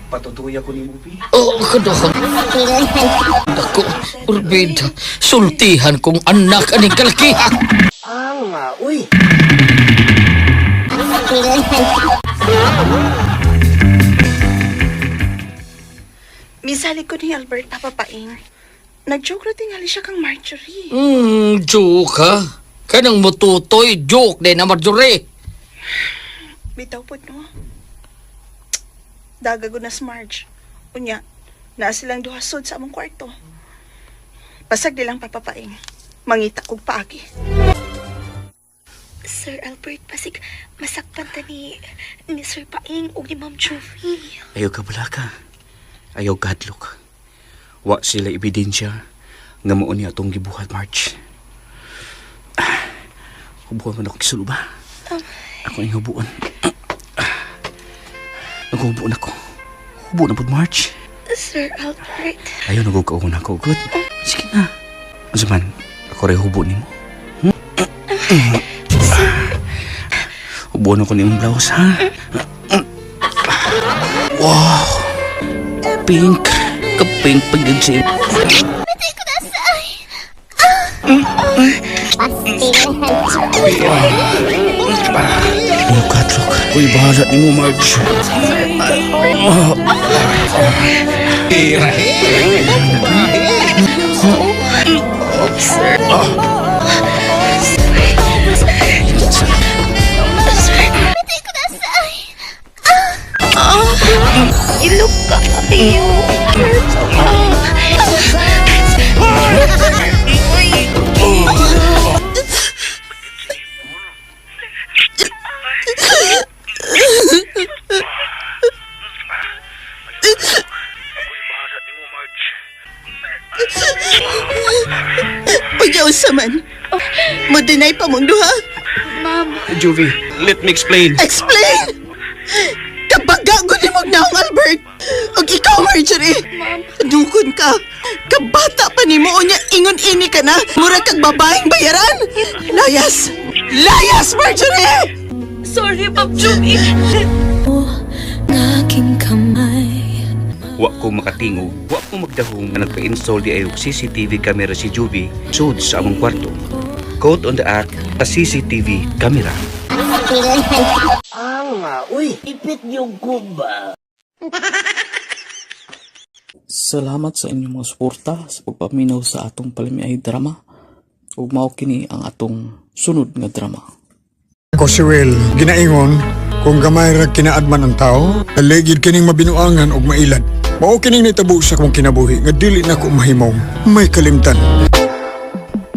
Patutuya ko ni Mupi. Oh, kadakon. Dako, Urbida, sultihan kong anak aning kalkiha. Misali ko ni Albert, Papa Paing. Nag-joke ra tingali siya kang Marjorie. Joke ha? Kanang mututoy, joke din na Marjorie. Bitaw po, no? Dagago na si Marge. Unya, naa silang duha sud sa among kwarto. Pasag di lang papapaing. Mangita kog paagi. Sir Albert, pasig masakpan ta ni Sir Paing ug ni Ma'am Jovi. Ayaw ka balaka. Ayaw ka hadlok. Wa sila ebidensya nga mao ni atong gibuhat, Marge. Ah, hubuan man akong kisulo ba? Ako ang hubuan. Naghubuan ako. Hubuan na po, Marge. Sir Albert. Ayaw nagugkaon ako, good. Sige na. Unsa man, ako rin hubo nimo. Hubuan ako nimong blouse, ha? Wow! Pink! Kapink pag yun siya. Ayaw katlok. Uy, bahala nimo, Marge. Mahadlok kaayo. Unya unsa man? Mo deny pa mong duha? Ma'am, Juvie, let me explain. Explain! Kabaga gud nimo naong Albert. Og ikaw Marjorie. Dukon ka. Kabata pa nimo unya ingon ini ka na. Mura kag babaeng bayaran. Layas. Layas Marjorie! Sorry, Ma'am Jumi. Wa ko makatingog, wa ko magdahong nga nagpa-install di ay og CCTV camera si Juvie sud sa among kwarto. Caught on the act, a CCTV camera. Salamat sa inyong mga suporta sa pagpaminaw sa atong palamiay drama. Ug mao kini ang atong sunod nga drama. Ako si Will, ginaingon, kung gamay ra kinaadman ang tao, naligid kining mabinuangan og mailad. Mao kining nitabo sa akong kinabuhi nga dili na ko mahimong may kalimtan.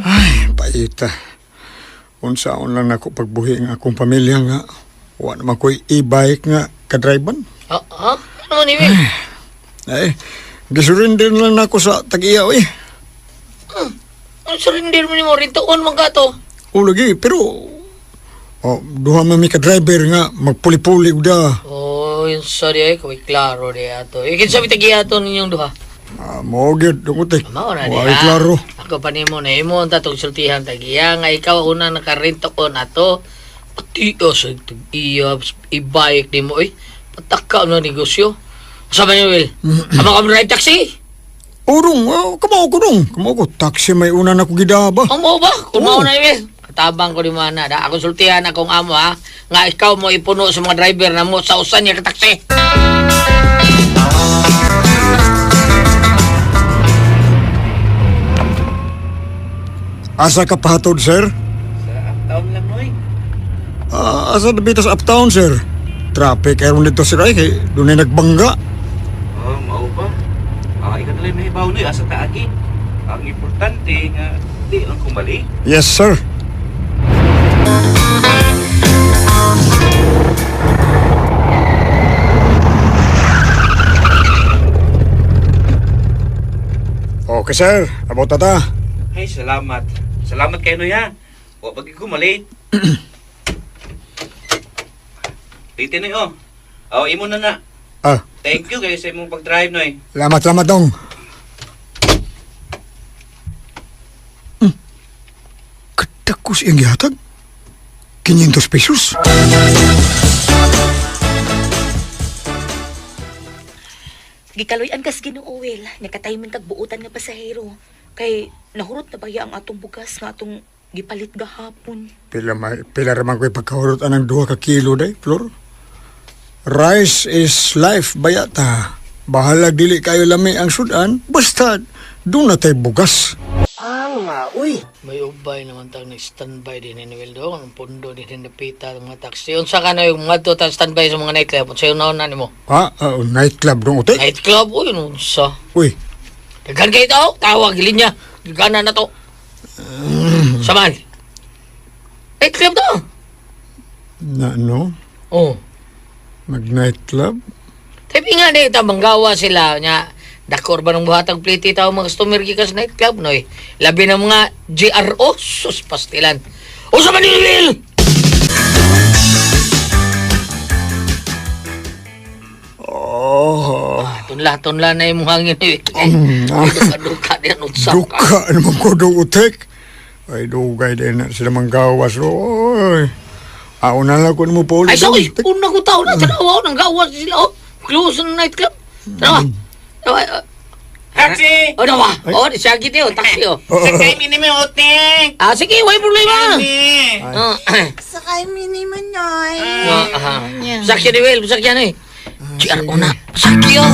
Ay, paita. Unsaon lang nako pagbuhi ang akong pamilya nga wa naman ko'y e-bike nga kadriban. Ha? Ha? Ano ni Will? Ay, gisurrender lang nako sa tag-iya oy. Ang surrender mo ni mo, rintuon man ka to. O lagi, pero oh, duha man mi ka driver nga magpuli-puli og da. Oh, yun sorry ay, kaway klaro di ato. Ikin sabi tagi ato ninyong duha. Ah, mao gyud dungot eh. Mao na di Wa ay klaro. Ako pa nimo na imo ang tatong sultihan tagiya nga ikaw una nakarintuon ato. Pati o sa tag-iya, i-bike nimo oy. Pataka na negosyo. Sa man Will? Ama ka drive taxi? Urong, oh, kamao ko dong. Kamao ko, taxi may una na ko gidaba. Ang mo ba? Kung Oo. mao na Will. Katabang ko ni mana da. Ako sultihan akong amo ha. Nga ikaw mo ipuno sa mga driver na mo sa usan niya ka taxi. Asa ka pahatod, sir? Sa uptown lang, noy. Ah, asa na sa uptown, sir? Traffic aron dito, sir. Ay, kay doon ay nagbangga. Oh, mao ba? Ah, ikaw na lang nahibaw noy asa taagi. Ang importante nga di lang kumali. Yes, sir. Okay, sir. Abot na ta. Ay, salamat. Salamat kay noy ha. Wa pag ko malate. Late noy oh. Oh, imo na na. Ah, Thank you guys sa imong pag-drive noy. salamat, salamat dong. Kadakos iyang gihatag. 500 pesos. Gikaluy-an kas Ginoo Will, nakataymin kag buutan nga pasahero. Kay nahurot na baya ang atong bugas nga atong gipalit gahapon. Pila, may, pila raman ko'y pagkahurot anang 2 ka kilo day, Flor. Rice is life, bayata. Bahala dili kayo lami ang sudan, basta doon na tayo bugas. May ubay naman tang nag-standby din ni Will do. Ang pundo din napita ang mga taxi. Unsa ka na yung mga to standby sa mga nightclub? Unsa yung nauna nimo? Ah, ah, nightclub dong uti. Nightclub? Uy, unsa? Uy, Daghan kayo tao, tawag linya. Gana na to. Saman. Nightclub to. na ano? Oh. Mag nightclub? Tapi nga di ta manggawa sila nya. Dakor ba ng buhatag pliti tao mga customer gikas nightclub noy. Labi na mga GRO sus pastilan. Usa man ni Will! Oh, Tunla tunla na imong hangin eh. ah. Duka duka diyan unsa ka. duka naman ko dong utik. Ay, dugay din na sila manggawas. Oy, ako na lang ko mo po Ay sorry, una ko tao na tanawa nang gawa sila oh. Close ng nightclub. Tanawa. Tanawa. Taxi! Oh, nawa. Oh, di siya giti oh, taxi oh. Sakay minimum uting! Ah, sige, way problema. Ah, Sakay minimum noy. ah, ah. Sakyan ni Will, sakyan eh. GR na. Sakyo.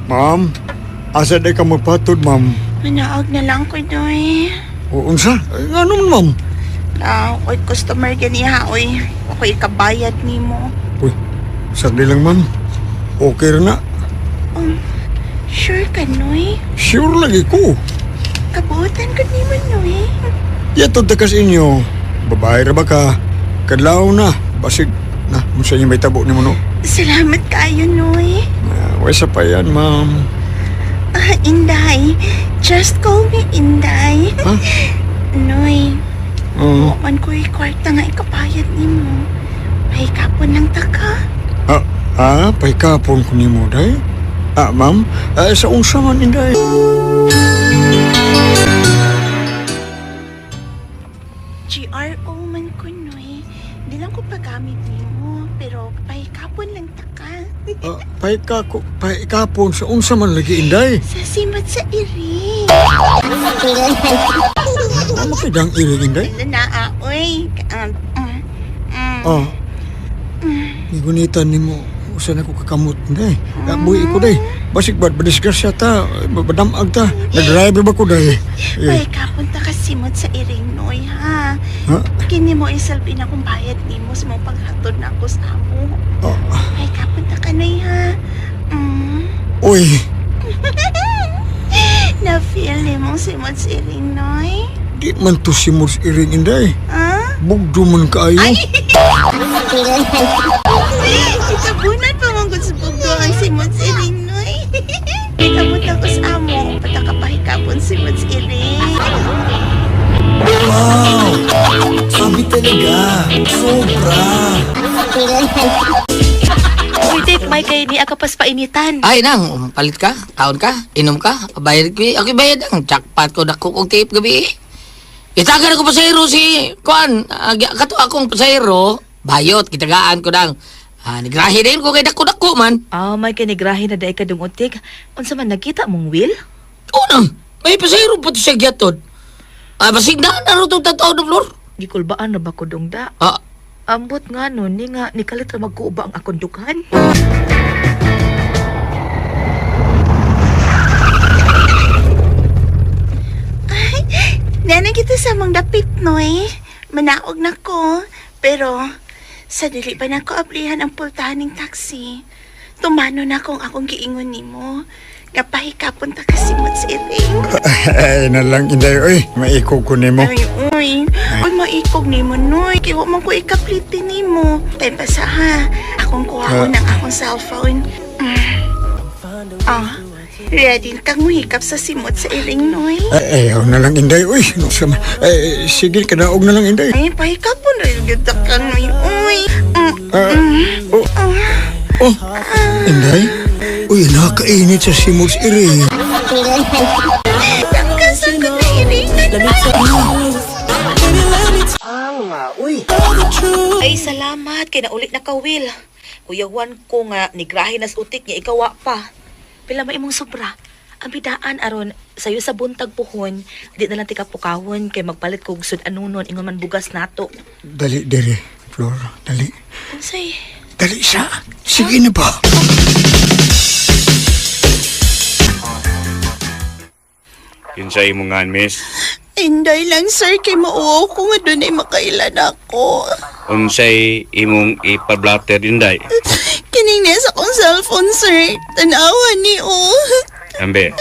Ma'am, asa day ka magpatod, ma'am? Manaog na lang ko, Noy. O, unsa? Ay, Ano man, ma'am? Ah, oy, customer gani ha, oy. Ako ikabayad nimo. Uy, sagli lang ma'am. Okay ra na. Sure ka, Noy? Sure lagi ko. Kabutan ko nimo, Noy. Yatod ta kas inyo. Babae ra ba ka? Kadlaw na. Basig na, unsa inyo may tabo nimo no? Salamat kayo, Noy. Ah, way sa pa yan, ma'am. Ah, Inday. Just call me Inday. Ha? Noy, Oo. man ko'y kwarta nga ikabayad nimo. May kapon lang ta ka. Ah, ah, pahikapon ko nimo day. Ah, ma'am, ah, sa unsa man inday? GRO man ko, Noy. Di lang ko paggamit nimo, pero pahikapon lang ta ka. Ah, pahikapon sa unsa man lagi inday. Sa simot sa iri. Ah, makidang iring inday. Ano na, ah, oy. Ah, gigunitan nimo usa na ko kakamot inday. Ah, buhi ko day. Basig bad badisgrasya ta, badamag ta. Nag-driver ba ko day? Eh, Pahikapon ta ka simot sa iring, Noy, ha? ha? Kini mo isalbi na kung bayad nimo sa mga paghatod na ako sa amo. Ah, Pahikapon ta ka, Noy, ha? Mm. uy, Na-feel nimo simot sa iring, Noy? di man to si Mors iring inday. Ha? Bugdo man kaayo. Ikabunan pa mong sa bugdo ang simot sa iring, Noy. Ikabot ako sa amo, patakapahikapon simot sa iring. Wow! Sabi talaga, sobra! Uy, Tek, may kay ni akapas painitan. Ay nang, palit ka, kaon ka, inom ka, bayad ko, ako bayad ang jackpot ko dako kog tape gabi. Itagan ko pasahero si kuan, kato akong pasahero, bayot kitagaan ko dang. Ah, nigrahe din ko kay dako-dako man. Ah, may kay nigrahe na daay ka dong utik. Unsa man nagkita mong Will? Unang, may pasahero pa to siya gyatod. Ah, basig na na itong tataw ng floor. Gikulbaan na ba ko dong da? Ah, Ambot nga no, ni nga nikalit ra magkuuba ang akong dughan. Nanay kita sa mong dapit, Noy. Manaog na ko. Pero, sa dili pa na ko ablihan ang pultahan ng taxi. Tumano na kung akong giingon nimo. Nga pahikapon ta kasimot sa iring. Ay, na lang inday, uy, maikog ko nimo. Ay, uy. Uy, maikog nimo, Noy. Kaya wa man ko ikapliti nimo. Time pa sa ha. Akong kuha ko ng akong cellphone. Mm. Ah, ready kang muhikap sa simot sa iring, Noy? Ay, ayaw na lang inday, uy. No, sama. Ay, sige, kadaog na lang inday. Ay, pahikapon na yung ganda ka, Noy. Uy. Mm. Ah, oh, oh, inday. Uy, nakainit sa simos iri. Tangkasan ko na iringan. Ay, salamat kay naulit na ka, Will. Kuya Juan ko nga nigrahe nas utik niya ikawa pa. Pila ma imong sobra. Ang bidaan aron sayo sa buntag puhon, di na lang tika pukawon kay magpalit kog sud anunon ingon man bugas nato. Dali, dere, Flor, dali. Unsay? Dali siya. Sige na ba? Kinsa imo nga, miss? Inday lang, sir, kay mauwaw ko nga doon ay makailan ako. Unsay imong ipablatter inday? Kining niya sa akong cellphone, sir. Tanawa ni, oh. Ambe.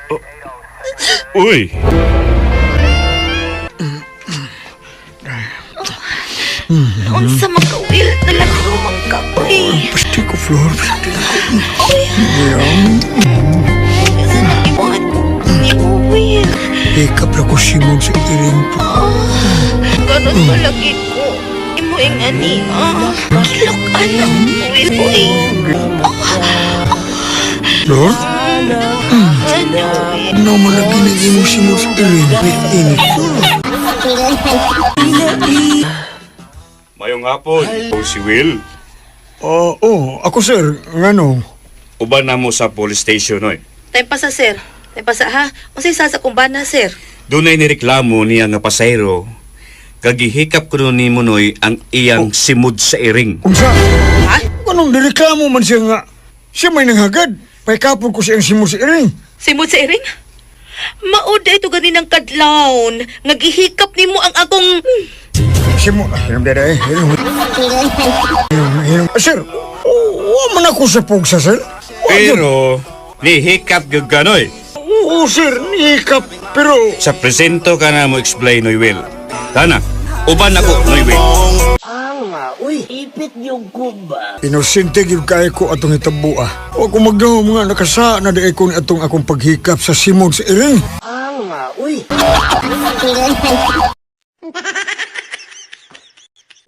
Oh. Uy! Unsa man ka, Will? Nalakaw man ka, uy. Pasti ko, Flor. Pasti ko. Yeah. Asa nang imuhat ni mo, Will? Hikap na ko simon sa iring. Ganon palagi ko. Imo ingani, ah. Kilok anak, Will, uy. Flor? Ano, Will? No, malagi na imong simon sa iring. May init, Flor. Mayong hapon. O si Will. Oh, oh, ako sir, ngano? Uban na mo sa police station, oy. Time pa sa, sir. Time pa sa, ha? Unsay sa kung bana, sir? Dunay nireklamo niya nga pasahero kagihikap kuno ni Munoy ang iyang simod sa iring. Unsa? Ha? Anong nireklamo man siya nga? Siya may nanghagad. Paikapon ko siyang simon sa iring. Simod sa iring? Mao ito ganinang kadlawon nga gihikap nimo ang akong Simo, hinom dada eh. Hinom. Hinom, hinom. Sir, wa man ako sa pugsa, sir. Wa yun. Pero, nihikap gyud ka, Noy. Oo, sir, nihikap. Pero, Sa presento ka na mo explain, Noy Will. Tana, uban ako, Noy Will. inosente gyud kaayo ko atong hitabua. Wa ko magdahom nga nakasa na di ko ni atong akong paghikap sa simon sa iring.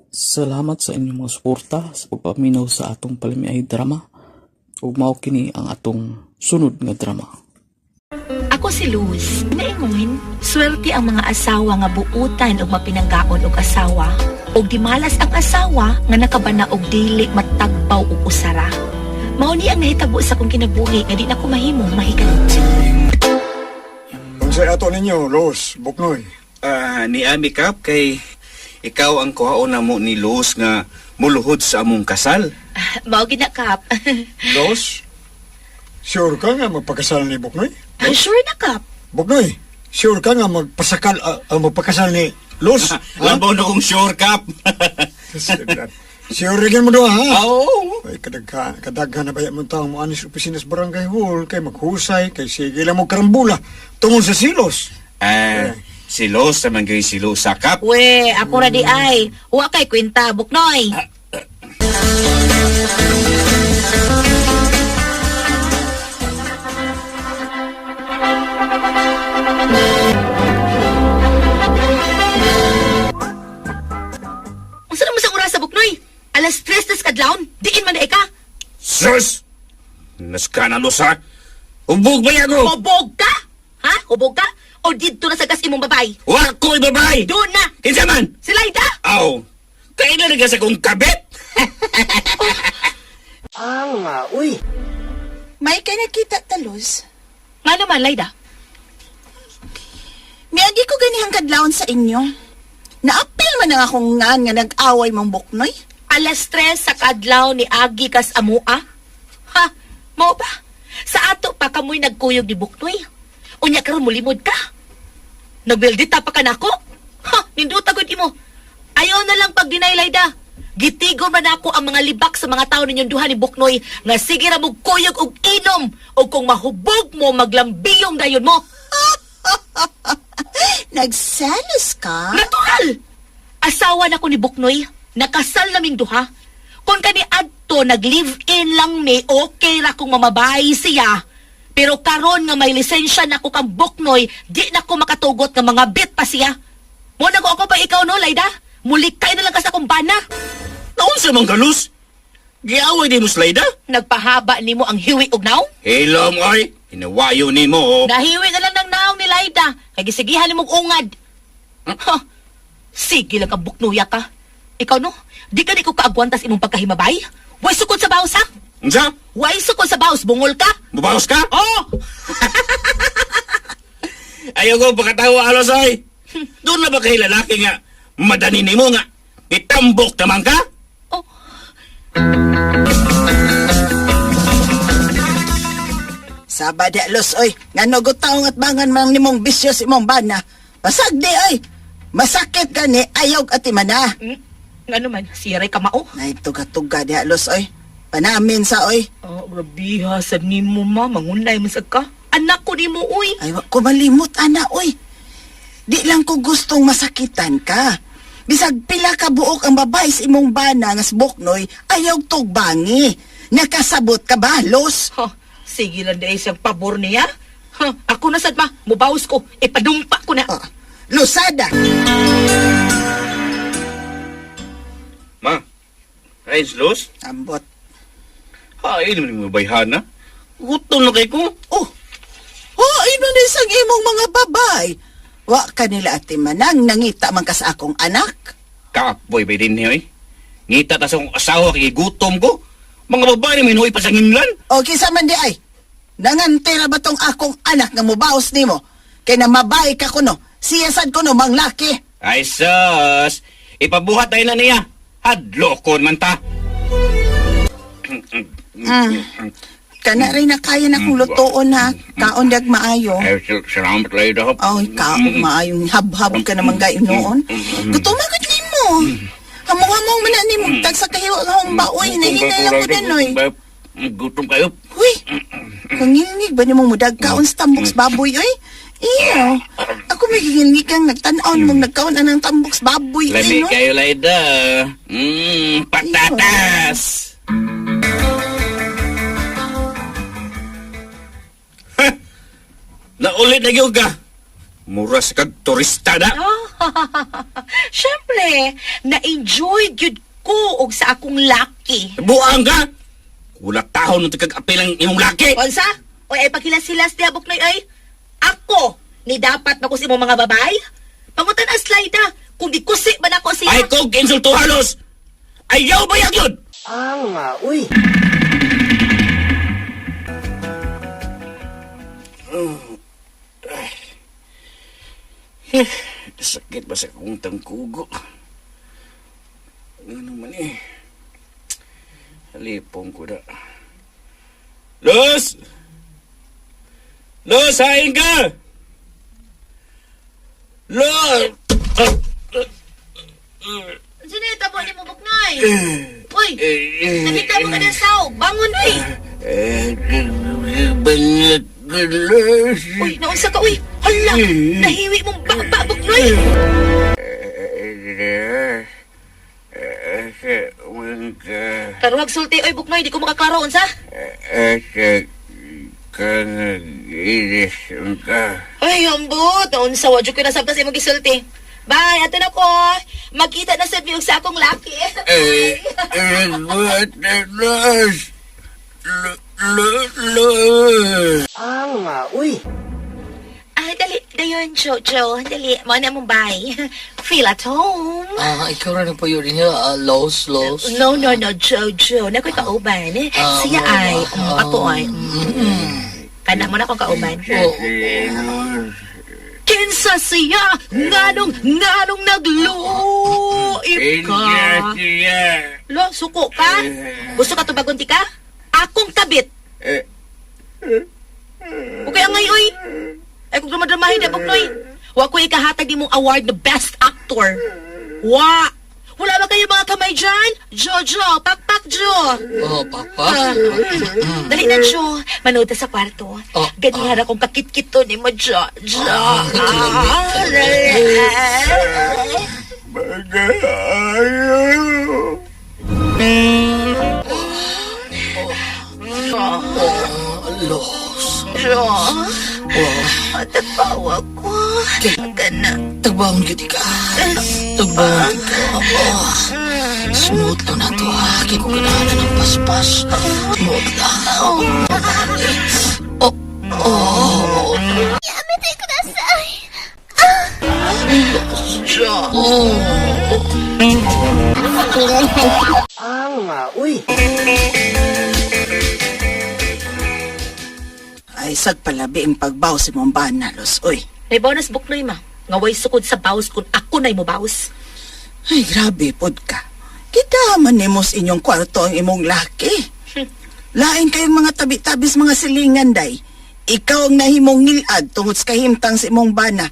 Salamat sa inyong mga suporta sa pagpaminaw sa atong palimiay drama. Ug mao kini ang atong sunod nga drama. Ako si Luz. Naingon, swerte ang mga asawa nga buutan og mapinanggaon og asawa. Og dimalas ang asawa nga nakabana og dili matagpaw og usara. Mao ni ang nahitabo sa akong kinabuhi nga di na ko mahimong mahikalit. Unsay ato ninyo, Los, Buknoy? Ah, ni Ami Kap, kay ikaw ang kuhaon na mo ni Luz nga muluhod sa among kasal. Mao gid na kap. Los? Sure ka nga magpakasal ni Buknoy? Sure na kap. Buknoy, sure ka nga magpasakal, magpakasal ni Los? Ha? Labaw na kong sure, Kap. Sure rin mo doon, ha? Oo. Ay, kadaghan, kadaghan na ba mo taong mo anis opisina sa barangay hall, kay maghusay, kay sige lang mo karambula, tungod sa silos. Ah, si Luz naman kayo si Luz sa Kap. We, ako ra di ay. Wa kay kwenta buknoy. Unsa naman sa oras sa buknoy? 3:00 tas kadlawon, diin man na ka. Sus! Naskana, Luz, ha? Ubog ba yan, oh? Hubog ka? Ha? Hubog ka? O didto na sa gas imong babay? Wa ko'y babay! Doon na! Kinsa man? Si Laida! Aw! Kailan na ka sa kong kabit? May kay nakita ta, Luz. Nga naman, Laida. Miagi ko ganihang kadlawon sa inyo. Naapil man ang akong ngan nga nag-away mong buknoy. 3:00 sa kadlaw ni Agi kas amua. Ha? Mao ba? Sa ato pa kamoy nagkuyog ni Buknoy. Unya karon molimod ka. Nagbeldita pa ka nako. Ha, ninduta gud imo. Ayaw na lang pag dinay Laida. Gitigo man ako ang mga libak sa mga tao ninyong duha ni Buknoy nga sige ra mo kuyog og inom o kung mahubog mo maglambiyong dayon mo. Nagselos ka? Natural! Asawa na ko ni Buknoy. Nakasal naming duha. Kung kani adto nag-live-in lang mi, okay ra kung mamabay siya. Pero karon nga may lisensya na ko kang Buknoy, di na ko makatugot nga mga bit pa siya. Mo na ko ako pa ikaw no, Laida? Mulikay na lang ka sa akong bana. Naunsa man ka, Luz? Giaway di mo slayda? Nagpahaba nimo ang hiwi og naong? Hilom, oy! Hinawayo ni mo, oh. Nahiwi na lang ng naong ni Laida. Kay gisigihan nimong ungad. Ha? Sige lang ka buknuya ka. Ikaw no, di ka ni ko kaagwantas imong pagkahimabay? Way sukod sa baos ha? Unsa? Way sukod sa baos, bungol ka? Mubaos ka? Oh! Ayaw ko pagkatawa, alos, oy! Doon na ba kay lalaki nga madani nimo nga itambok naman ka? Oh, Saba di, Luz, oy. Nga taong at bangan man nimong bisyo sa imong bana. Pasagdi, oy. Masakit ka ni ayaw at imana. Ngano man, siya ray kamao. Nay, tuga-tuga di, Luz, oy. Panamin sa, oy. Oh, grabe ha, sad nimo ma, mangunay man sad ka. Anak ko nimo, uy. Ay, wa ko malimot, ana, oy. Di lang ko gustong masakitan ka. Bisag pila ka buok ang babae sa imong bana nga sboknoy, ayaw tugbangi. Nakasabot ka ba, Los? Ha, sige lang dahil siyang pabor niya. Ha, ako na sad ma, mubaos ko, ipadumpa ko na. Oh, Lusada! Ma, ay, Luz? Ambot. Ay, naman mo bayhana. Gutom na kay ko. Oh, oh, ino na isang imong mga babay. Wa kanila ati manang nangita man ka sa akong anak. Kapoy ba din niyo, eh? Ngita ta sa akong asawa kay gutom ko. Mga babae na minuoy pa sa nginlan. O kinsa man di ay. Nangantira ba tong akong anak nga mubaos nimo? Kay na mabay ka kuno, siya sad kuno manglaki. Ay, sus! Ipabuhat tayo na niya. Hadlokon man ta. Kana rin na kaya na kong lutoon ha. Kaon dag maayo. Ay, salamat Laida. Ay, kaon maayong habhab ka naman gayon noon. Gutom agad nimo. Hamong-hamong man na nimo tag sa kahiwa nga humba oy, nahinay lang ko danoy. Gutom kayo. Huy, kangilngig ba nimong mudag kaon sa tambok sa baboy oy? Iyo. Ako may gingilngig kang nagtan-aw mong nagkaon anang tambok sa baboy oy, Lami no? kayo, Laida. Patatas! Ha! Naulit na gyud ka. Mura sa kag turista na. Siyempre, na-enjoy gyud ko og sa akong laki. Buang ka! Kulat tahon ng kag apil ang imong laki. Unsa? Oy, ay pakilas-silas diha buknoy ay. Ako ni dapat makus imong mga babay. Pangutan ang slida kung gikusi ba nako siya. Ay kog insulto halos. Ayaw ba yun? Ang nga, uy. Sakit ba sa akong tangkugo? Ano man eh. Halipong ko na. Luz! Luz, hain ka! Luz! Sino yung tabo ni mo buknoy? Uy, nakita mo ka ng saw. Bangon uy. Bangat ka, Luz. Uy, naunsa ka uy. Hala, nahiwi mong baba buknoy. Pero wag sulti oy buknoy, di ko makaklaro unsa. Ay, ambot. Naunsa wa jud ko nasabtan sa imong gisulti. Bye, ato na ko. Magkita na sad mi og sa akong laki. Ah, dali, dayon, Jojo. Dali, mo na mong bye. Feel at home. Ah, ikaw rin po yun niya. Los, los. No, no, no, Jojo. Nako'y kauban. Ah, Siya mo ay, ba? ako ay. Kana mo na akong kauban. Oh, Kinsa siya, nganong, nganong nagluib ka. Lo, suko ka? Gusto ka tubagon ti ka? Akong kabit. Okay, angay, oy. Ay, kung dumadramahin na, Buknoy. Wa ko ikahatag ni mong award na Best Actor. Wa! Wala ba kayo mga kamay dyan? Jojo, pakpak, Jo. oh, papa. Ah, dali na, Jo. Manood ta sa kwarto. Oh, Ganihara kong kakit-kito ni mo, Jo. Jo. Ah, Ah, dali. Oh, los. Jo. Oh, Tagbawa ko. Kana. tagbaon gid ka. Tagbaon gid ka. Oh, smooth lang na to ha. Kaya ko ganahan ng paspas. Smooth lang. Oh, oh, oh. Jo. Oh. Ay, sagpalabi ang pagbaw si mong bana, Los, oy. May bonus buknoy ma. Nga way sukod sa bawas kung ako na'y mo bawas. Ay, grabe pod ka. Kita man nimo sa inyong kwarto ang imong laki. Lain kayong mga tabi-tabis mga silingan, day. Ikaw ang nahimong ngilad tungod sa kahimtang sa imong bana.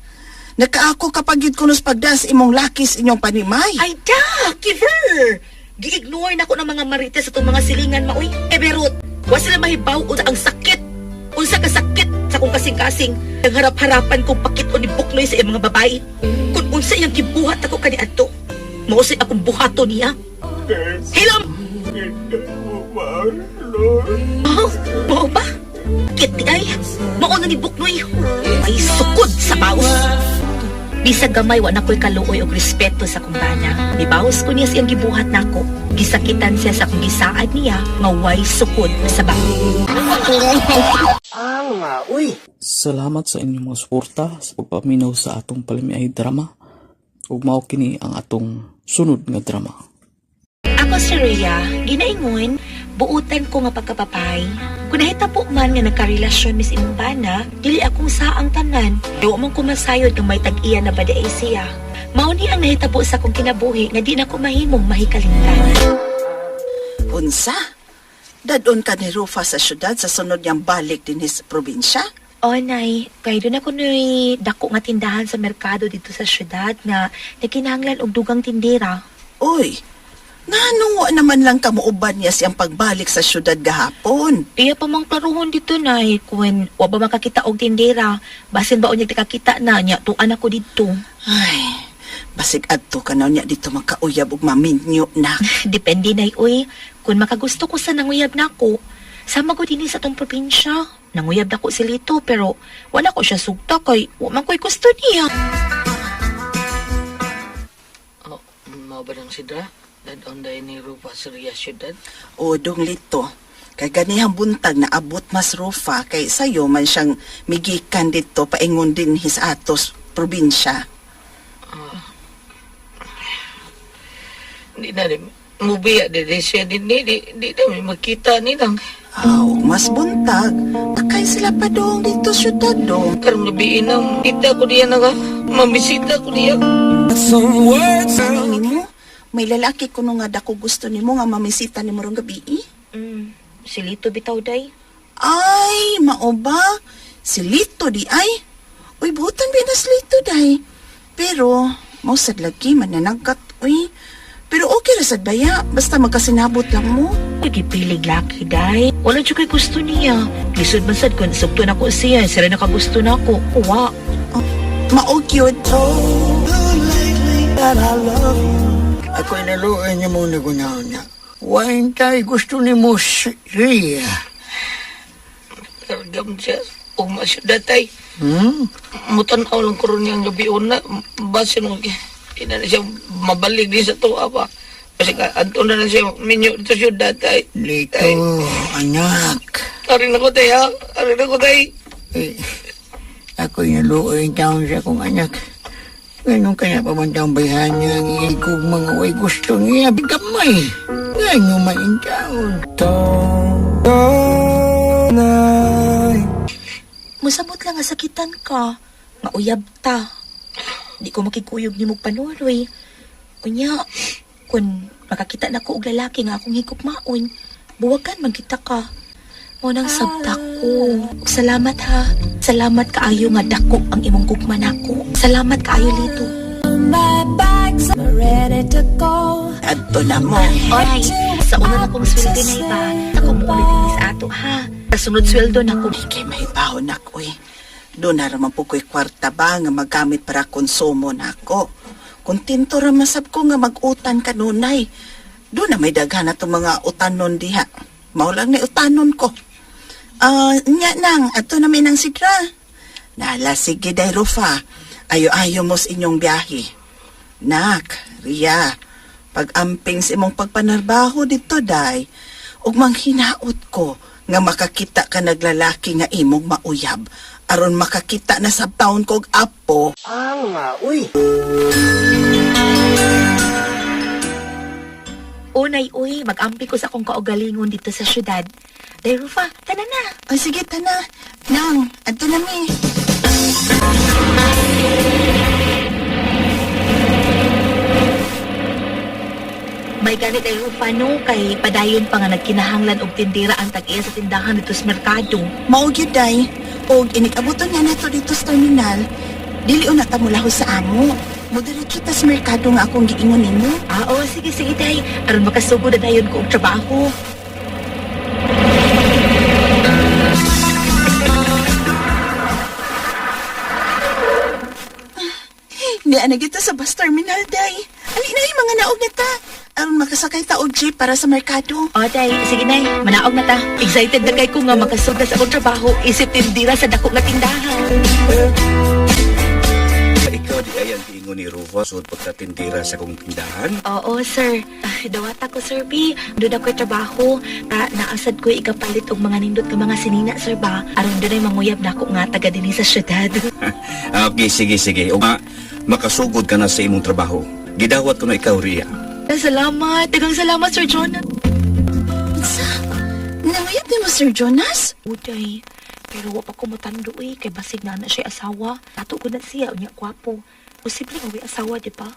Nakaako kapag yun kunos pagdas imong laki sa inyong panimay. Ay da, giver! Gi-ignore na ko ng mga marites sa itong mga silingan maoy. Eh berot, wa sila mahibaw unsa ang sakit. Unsa ka sakit sa kong kasing-kasing. Ang harap-harapan kong pakit o ni Buknoy sa iyang mga babae. Kung unsa iyang gibuhat ako kaniadto. Mao say akong buhato niya. Hilom! Oh, mao ba? Kit di ay. Mao na ni Buknoy. Ay sukod sa baos. Bisag gamay wa na ko'y kaluoy og respeto sa akong bana. Nibawas ko niya siyang gibuhat nako. Gisakitan siya sa akong gisaad niya nga way sukod sa bako. Salamat sa inyong mga suporta sa pagpaminaw sa atong palamiay drama. Ug mao kini ang atong sunod nga drama. Ako si Rhea, ginaingon, buutan ko nga pagkapapay. Kung nahitabo man nga nagkarelasyon mis imong bana, dili akong saang tanan. Di man kumasayod nga may tag-iya na ba siya. Mao ni ang nahitabo sa akong kinabuhi nga di na ko mahimong mahikalingtan. Unsa? Dadon ka ni Rufa sa syudad sa sunod niyang balik din sa probinsya? O, nay, kay doon ako nuy dako nga tindahan sa merkado dito sa syudad nga nagkinahanglan og dugang tindera. Uy, nganong wa naman lang kamuuban niya siyang pagbalik sa syudad gahapon? Iya pa mang klaruhon dito, nay, kun wa ba makakita og tindera. Basin ba unyag nakakita na niya tuan ako didto. Ay, basig adto ka na niya dito magkauyab ug maminyo na. Depende nay uy, kun makagusto ko sa nanguyab nako. Sama ko dinhi sa tong probinsya. Nanguyab nako si Lito pero wala ko siya sugta kay wa man ko'y gusto niya. Oh, mao ba nang sidra? Dadon dahil ni Rupa sa Ria Syudad? O dong lito, kay ganihang buntag na abot mas Rufa kay sayo man siyang migikan dito paingon din his atos probinsya. Di na rin. Mubiya di di siya di di di di na may makita ni lang. Aw, mas buntag. Akay sila pa dong dito syudad dong. Karong gabi na, kita ko diya na ka. Mamisita ko diya. Ano nimo? May lalaki kuno nga dako gusto nimo nga mamisita nimo rong gabi. Eh? Si Lito bitaw day. Ay, mao ba? Si Lito di ay. Uy, butan binas Lito day. Pero, mao sad lagi mananagat, uy. Pero okay ra sad baya, basta magkasinabot lang mo. Nagipilig laki day. Wala jud kay gusto niya. Lisod man sad kun sugto nako siya, sira nakagusto nako. Uwa. Mao gyud. Ako'y naluoy niya muna gunaon niya. Wain tayo gusto ni mo siya. Kargam siya. Ugma syudad ay. Hmm? Mutanaw lang karon niyang gabi una. Basin mo. Ina na siya mabalik din sa tuwa pa. Kasi ka, anto na lang siya minyo dito syudad ay. Lito, anak. Arin ako tay ha. Arin ako tay. Eh, ako'y naluoy taon sa akong anak. Ganun kaya pa man taong bayhan niya ang ikog mga way gusto niya. Gamay. Ganun man ang taon. Musamot lang nga sakitan ka. Mauyab ta. Di ko makikuyog ni mo panuloy. Unya, kun makakita na ko og lalaki nga akong higugmaon, buwagan man kita ka. Mo nang sabta ko. Ug salamat ha. Salamat kaayo nga dako ang imong gugma nako. Salamat kaayo Lito. My bags ready to go. Adto na mo. Oy, sa una na kong sweldo na iba, ako muulit din sa ato ha. Sa sunod sweldo na ko. Kay may baon nak, uy. Doon na raman po ko'y kwarta ba nga magamit para konsumo nako. Kontento ra masab ko nga mag-utan kanunay. Doon na may daghan na itong mga utanon diha. Mao lang ni utanon ko. Ah, nya nang, ato na may nang sidra. Nala, sige day Rufa. Ayo-ayo mo sa inyong biyahe. Nak, Ria, pag-amping sa imong pagpanarbaho dito, day, ug manghinaot ko nga makakita ka naglalaki nga imong mauyab aron makakita na sa taon ko og apo. Unay, uy, mag-ampi ko sa akong kaugalingon dito sa syudad. Day, Rufa, tana na. Ay, sige, tana. Nang, adto na mi. May ganit ay Rufa no, kay padayon pa nga nagkinahanglan og tindira ang tag-iya sa tindahan dito sa merkado. Mao gyud day. Og inikabuton nga nato dito sa terminal. Dili una ta mulahos sa amo. Mudiretso ta sa merkado nga akong giingon nimo. Ah, oo, sige, sige, day. Aron makasugod na dayon ko og trabaho. Niya na kita sa bus terminal day. Ali na yung mga naog na ta. Aron makasakay ta og jeep para sa merkado. O, day, sige, nay, manaog na ta. Excited na kay ko nga makasugod na sa akong trabaho, isip tindira sa dako nga tindahan. Ikaw di ay ang giingon ni Rufa sud pagkatindira sa kong tindahan. Oo, sir. Ah, dawata ko, sir B. Doon ako'y trabaho. Ta, naasad ko'y ikapalit og mga nindot nga mga sinina, sir ba? Aron doon ay manguyab na ako nga taga dinhi sa syudad. Okay, sige, sige. O, makasugod ka na sa imong trabaho. Gidawat ko na ikaw, Ria. Salamat. Daghang salamat, Sir John. Unsa? Nanguyab nimo Sir Jonas? Uday. Pero wa pa ko motando eh. Kay basig na na siya asawa. Ato ko na siya. Unya, kwapo. Posible nga way asawa, di ba?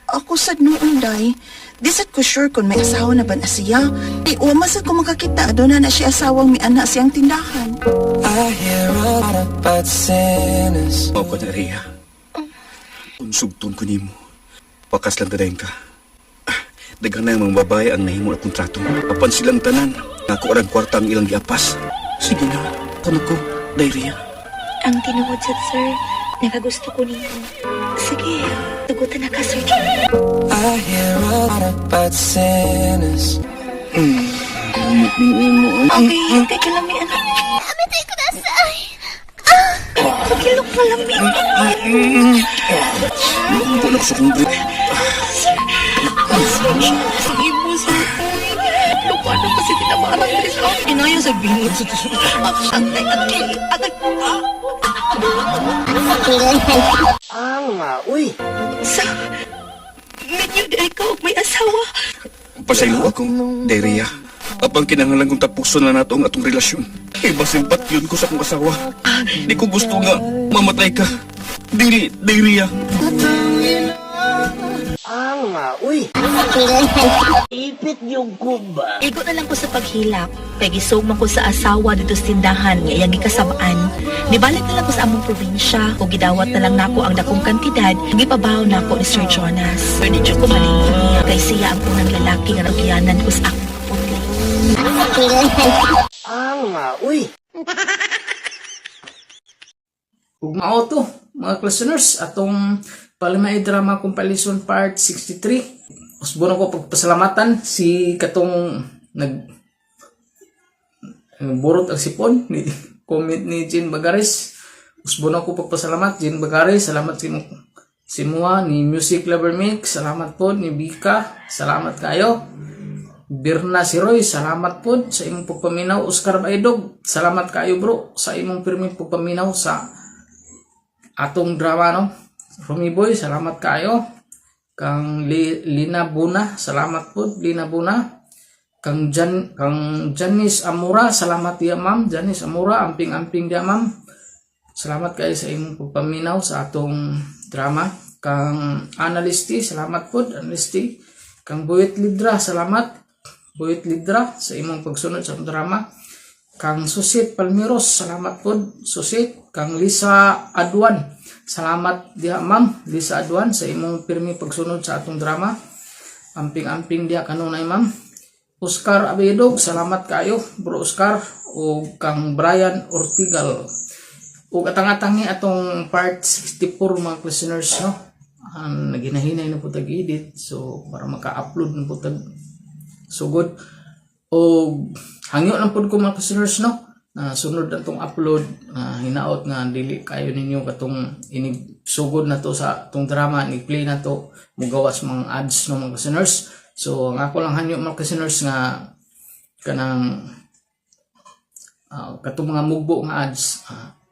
Ako sad noon, day. Di sad ko sure kung may asawa na ba na siya. Di uma sad ko makakita. Doon na na siya asawang may anak siyang tindahan. I hear a lot about sinners. Mao ka na, Rhea. Unsugton ko nimo. Pakas lang tadayon ka. Ah, daghan na ang mga babae ang nahimo na kontrato. Apan silang tanan. Nako arang kwarta ang ilang giapas. Sige na, tanong ko, Day Rhea. Ang tinuod sad, sir, nakagusto ko nimo. Sige, tugutan na ka, Sir Jonas. I hear a lot about sinners. Okay, hintay ka lang, may anak. Amitay ko na sa... Pagkilok malamig. Mupo na ko sa kong bre. Sir, Sir Jonas, imo, sir. Lupa na kasi tinamaan ang dress. Inaya sa bingot sa Agay, agay, agay. Uy! Sa... Minyo di ikaw may asawa. Pasaylo ako, Day Rhea. Apang kinahanglan kong tapuson na nato ang atong relasyon. Kay basin yun ko sa akong asawa. Di ko gusto nga mamatay ka. Dili, Day Rhea. Uy! Ipit yung kumba. Igo na lang ko sa paghilak. Kay gisugman ko sa asawa dito sa tindahan nga iyang gikasabaan. Nibalik na lang ko sa among probinsya ug gidawat na lang nako ang dakong kantidad gipabaw nako ni Sir Jonas. Pero di jud ko malimot niya kay siya ang unang lalaki nga nagyanan ko sa akong putli. Uy! Ug mao to mga listeners atong Palimay Drama Compilation Part 63. Usbon ako pagpasalamatan si katong nag burot ang sipon ni comment ni Jean Bagares. Usbon ako pagpasalamat Jean Bagares, salamat si Simua ni Music Lover Mix, salamat po ni Bika, salamat kayo. Birna si Roy, salamat po sa imong pagpaminaw. Oscar Baidog, salamat kayo bro sa imong pirming pagpaminaw sa atong drama no. Rumi Boy, salamat kayo. Kang Lina Buna, salamat po Lina Buna. Kang Janice Amura, salamat diya ma'am. Janice Amura, amping-amping diya ma'am. Salamat kayo sa imong pagpaminaw sa atong drama. Kang Analisti, salamat po Analisti. Kang Buyit Lidra, salamat. Buyit Lidra sa imong pagsunod sa atong drama. Kang Susit Palmiros, salamat po Susit. Kang Lisa Adwan, salamat diha ma'am Lisa Adwan sa imong pirmi pagsunod sa atong drama. Amping-amping diha kanunay ma'am. Oscar Abedog, salamat kayo bro Oscar o kang Brian Ortigal. Ug atang-atangi atong part 64 mga listeners no. Ang naginahinay na po tag edit so para maka-upload na po tag sugod. O hangyo lang pud ko mga listeners no na sunod na tong upload na hinaot nga dili kayo ninyo katong inig sugod na to sa tong drama ni play na to mugawas mga ads no mga listeners. So ang ako lang hangyo mga listeners nga kanang katong mga mugbo nga ads,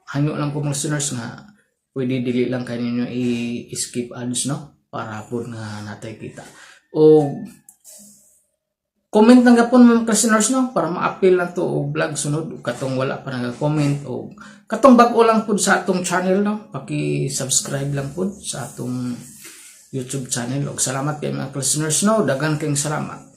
hangyo lang ko mga listeners nga pwede dili lang kayo ninyo i-skip ads no para pud nga natay kita. O comment lang gapon mga listeners no para ma-appeal lang to og vlog sunod ug katong wala pa nag-comment o katong bag-o lang pud sa atong channel no, paki-subscribe lang pud sa atong YouTube channel. Og salamat kay mga listeners no, daghan kayong salamat.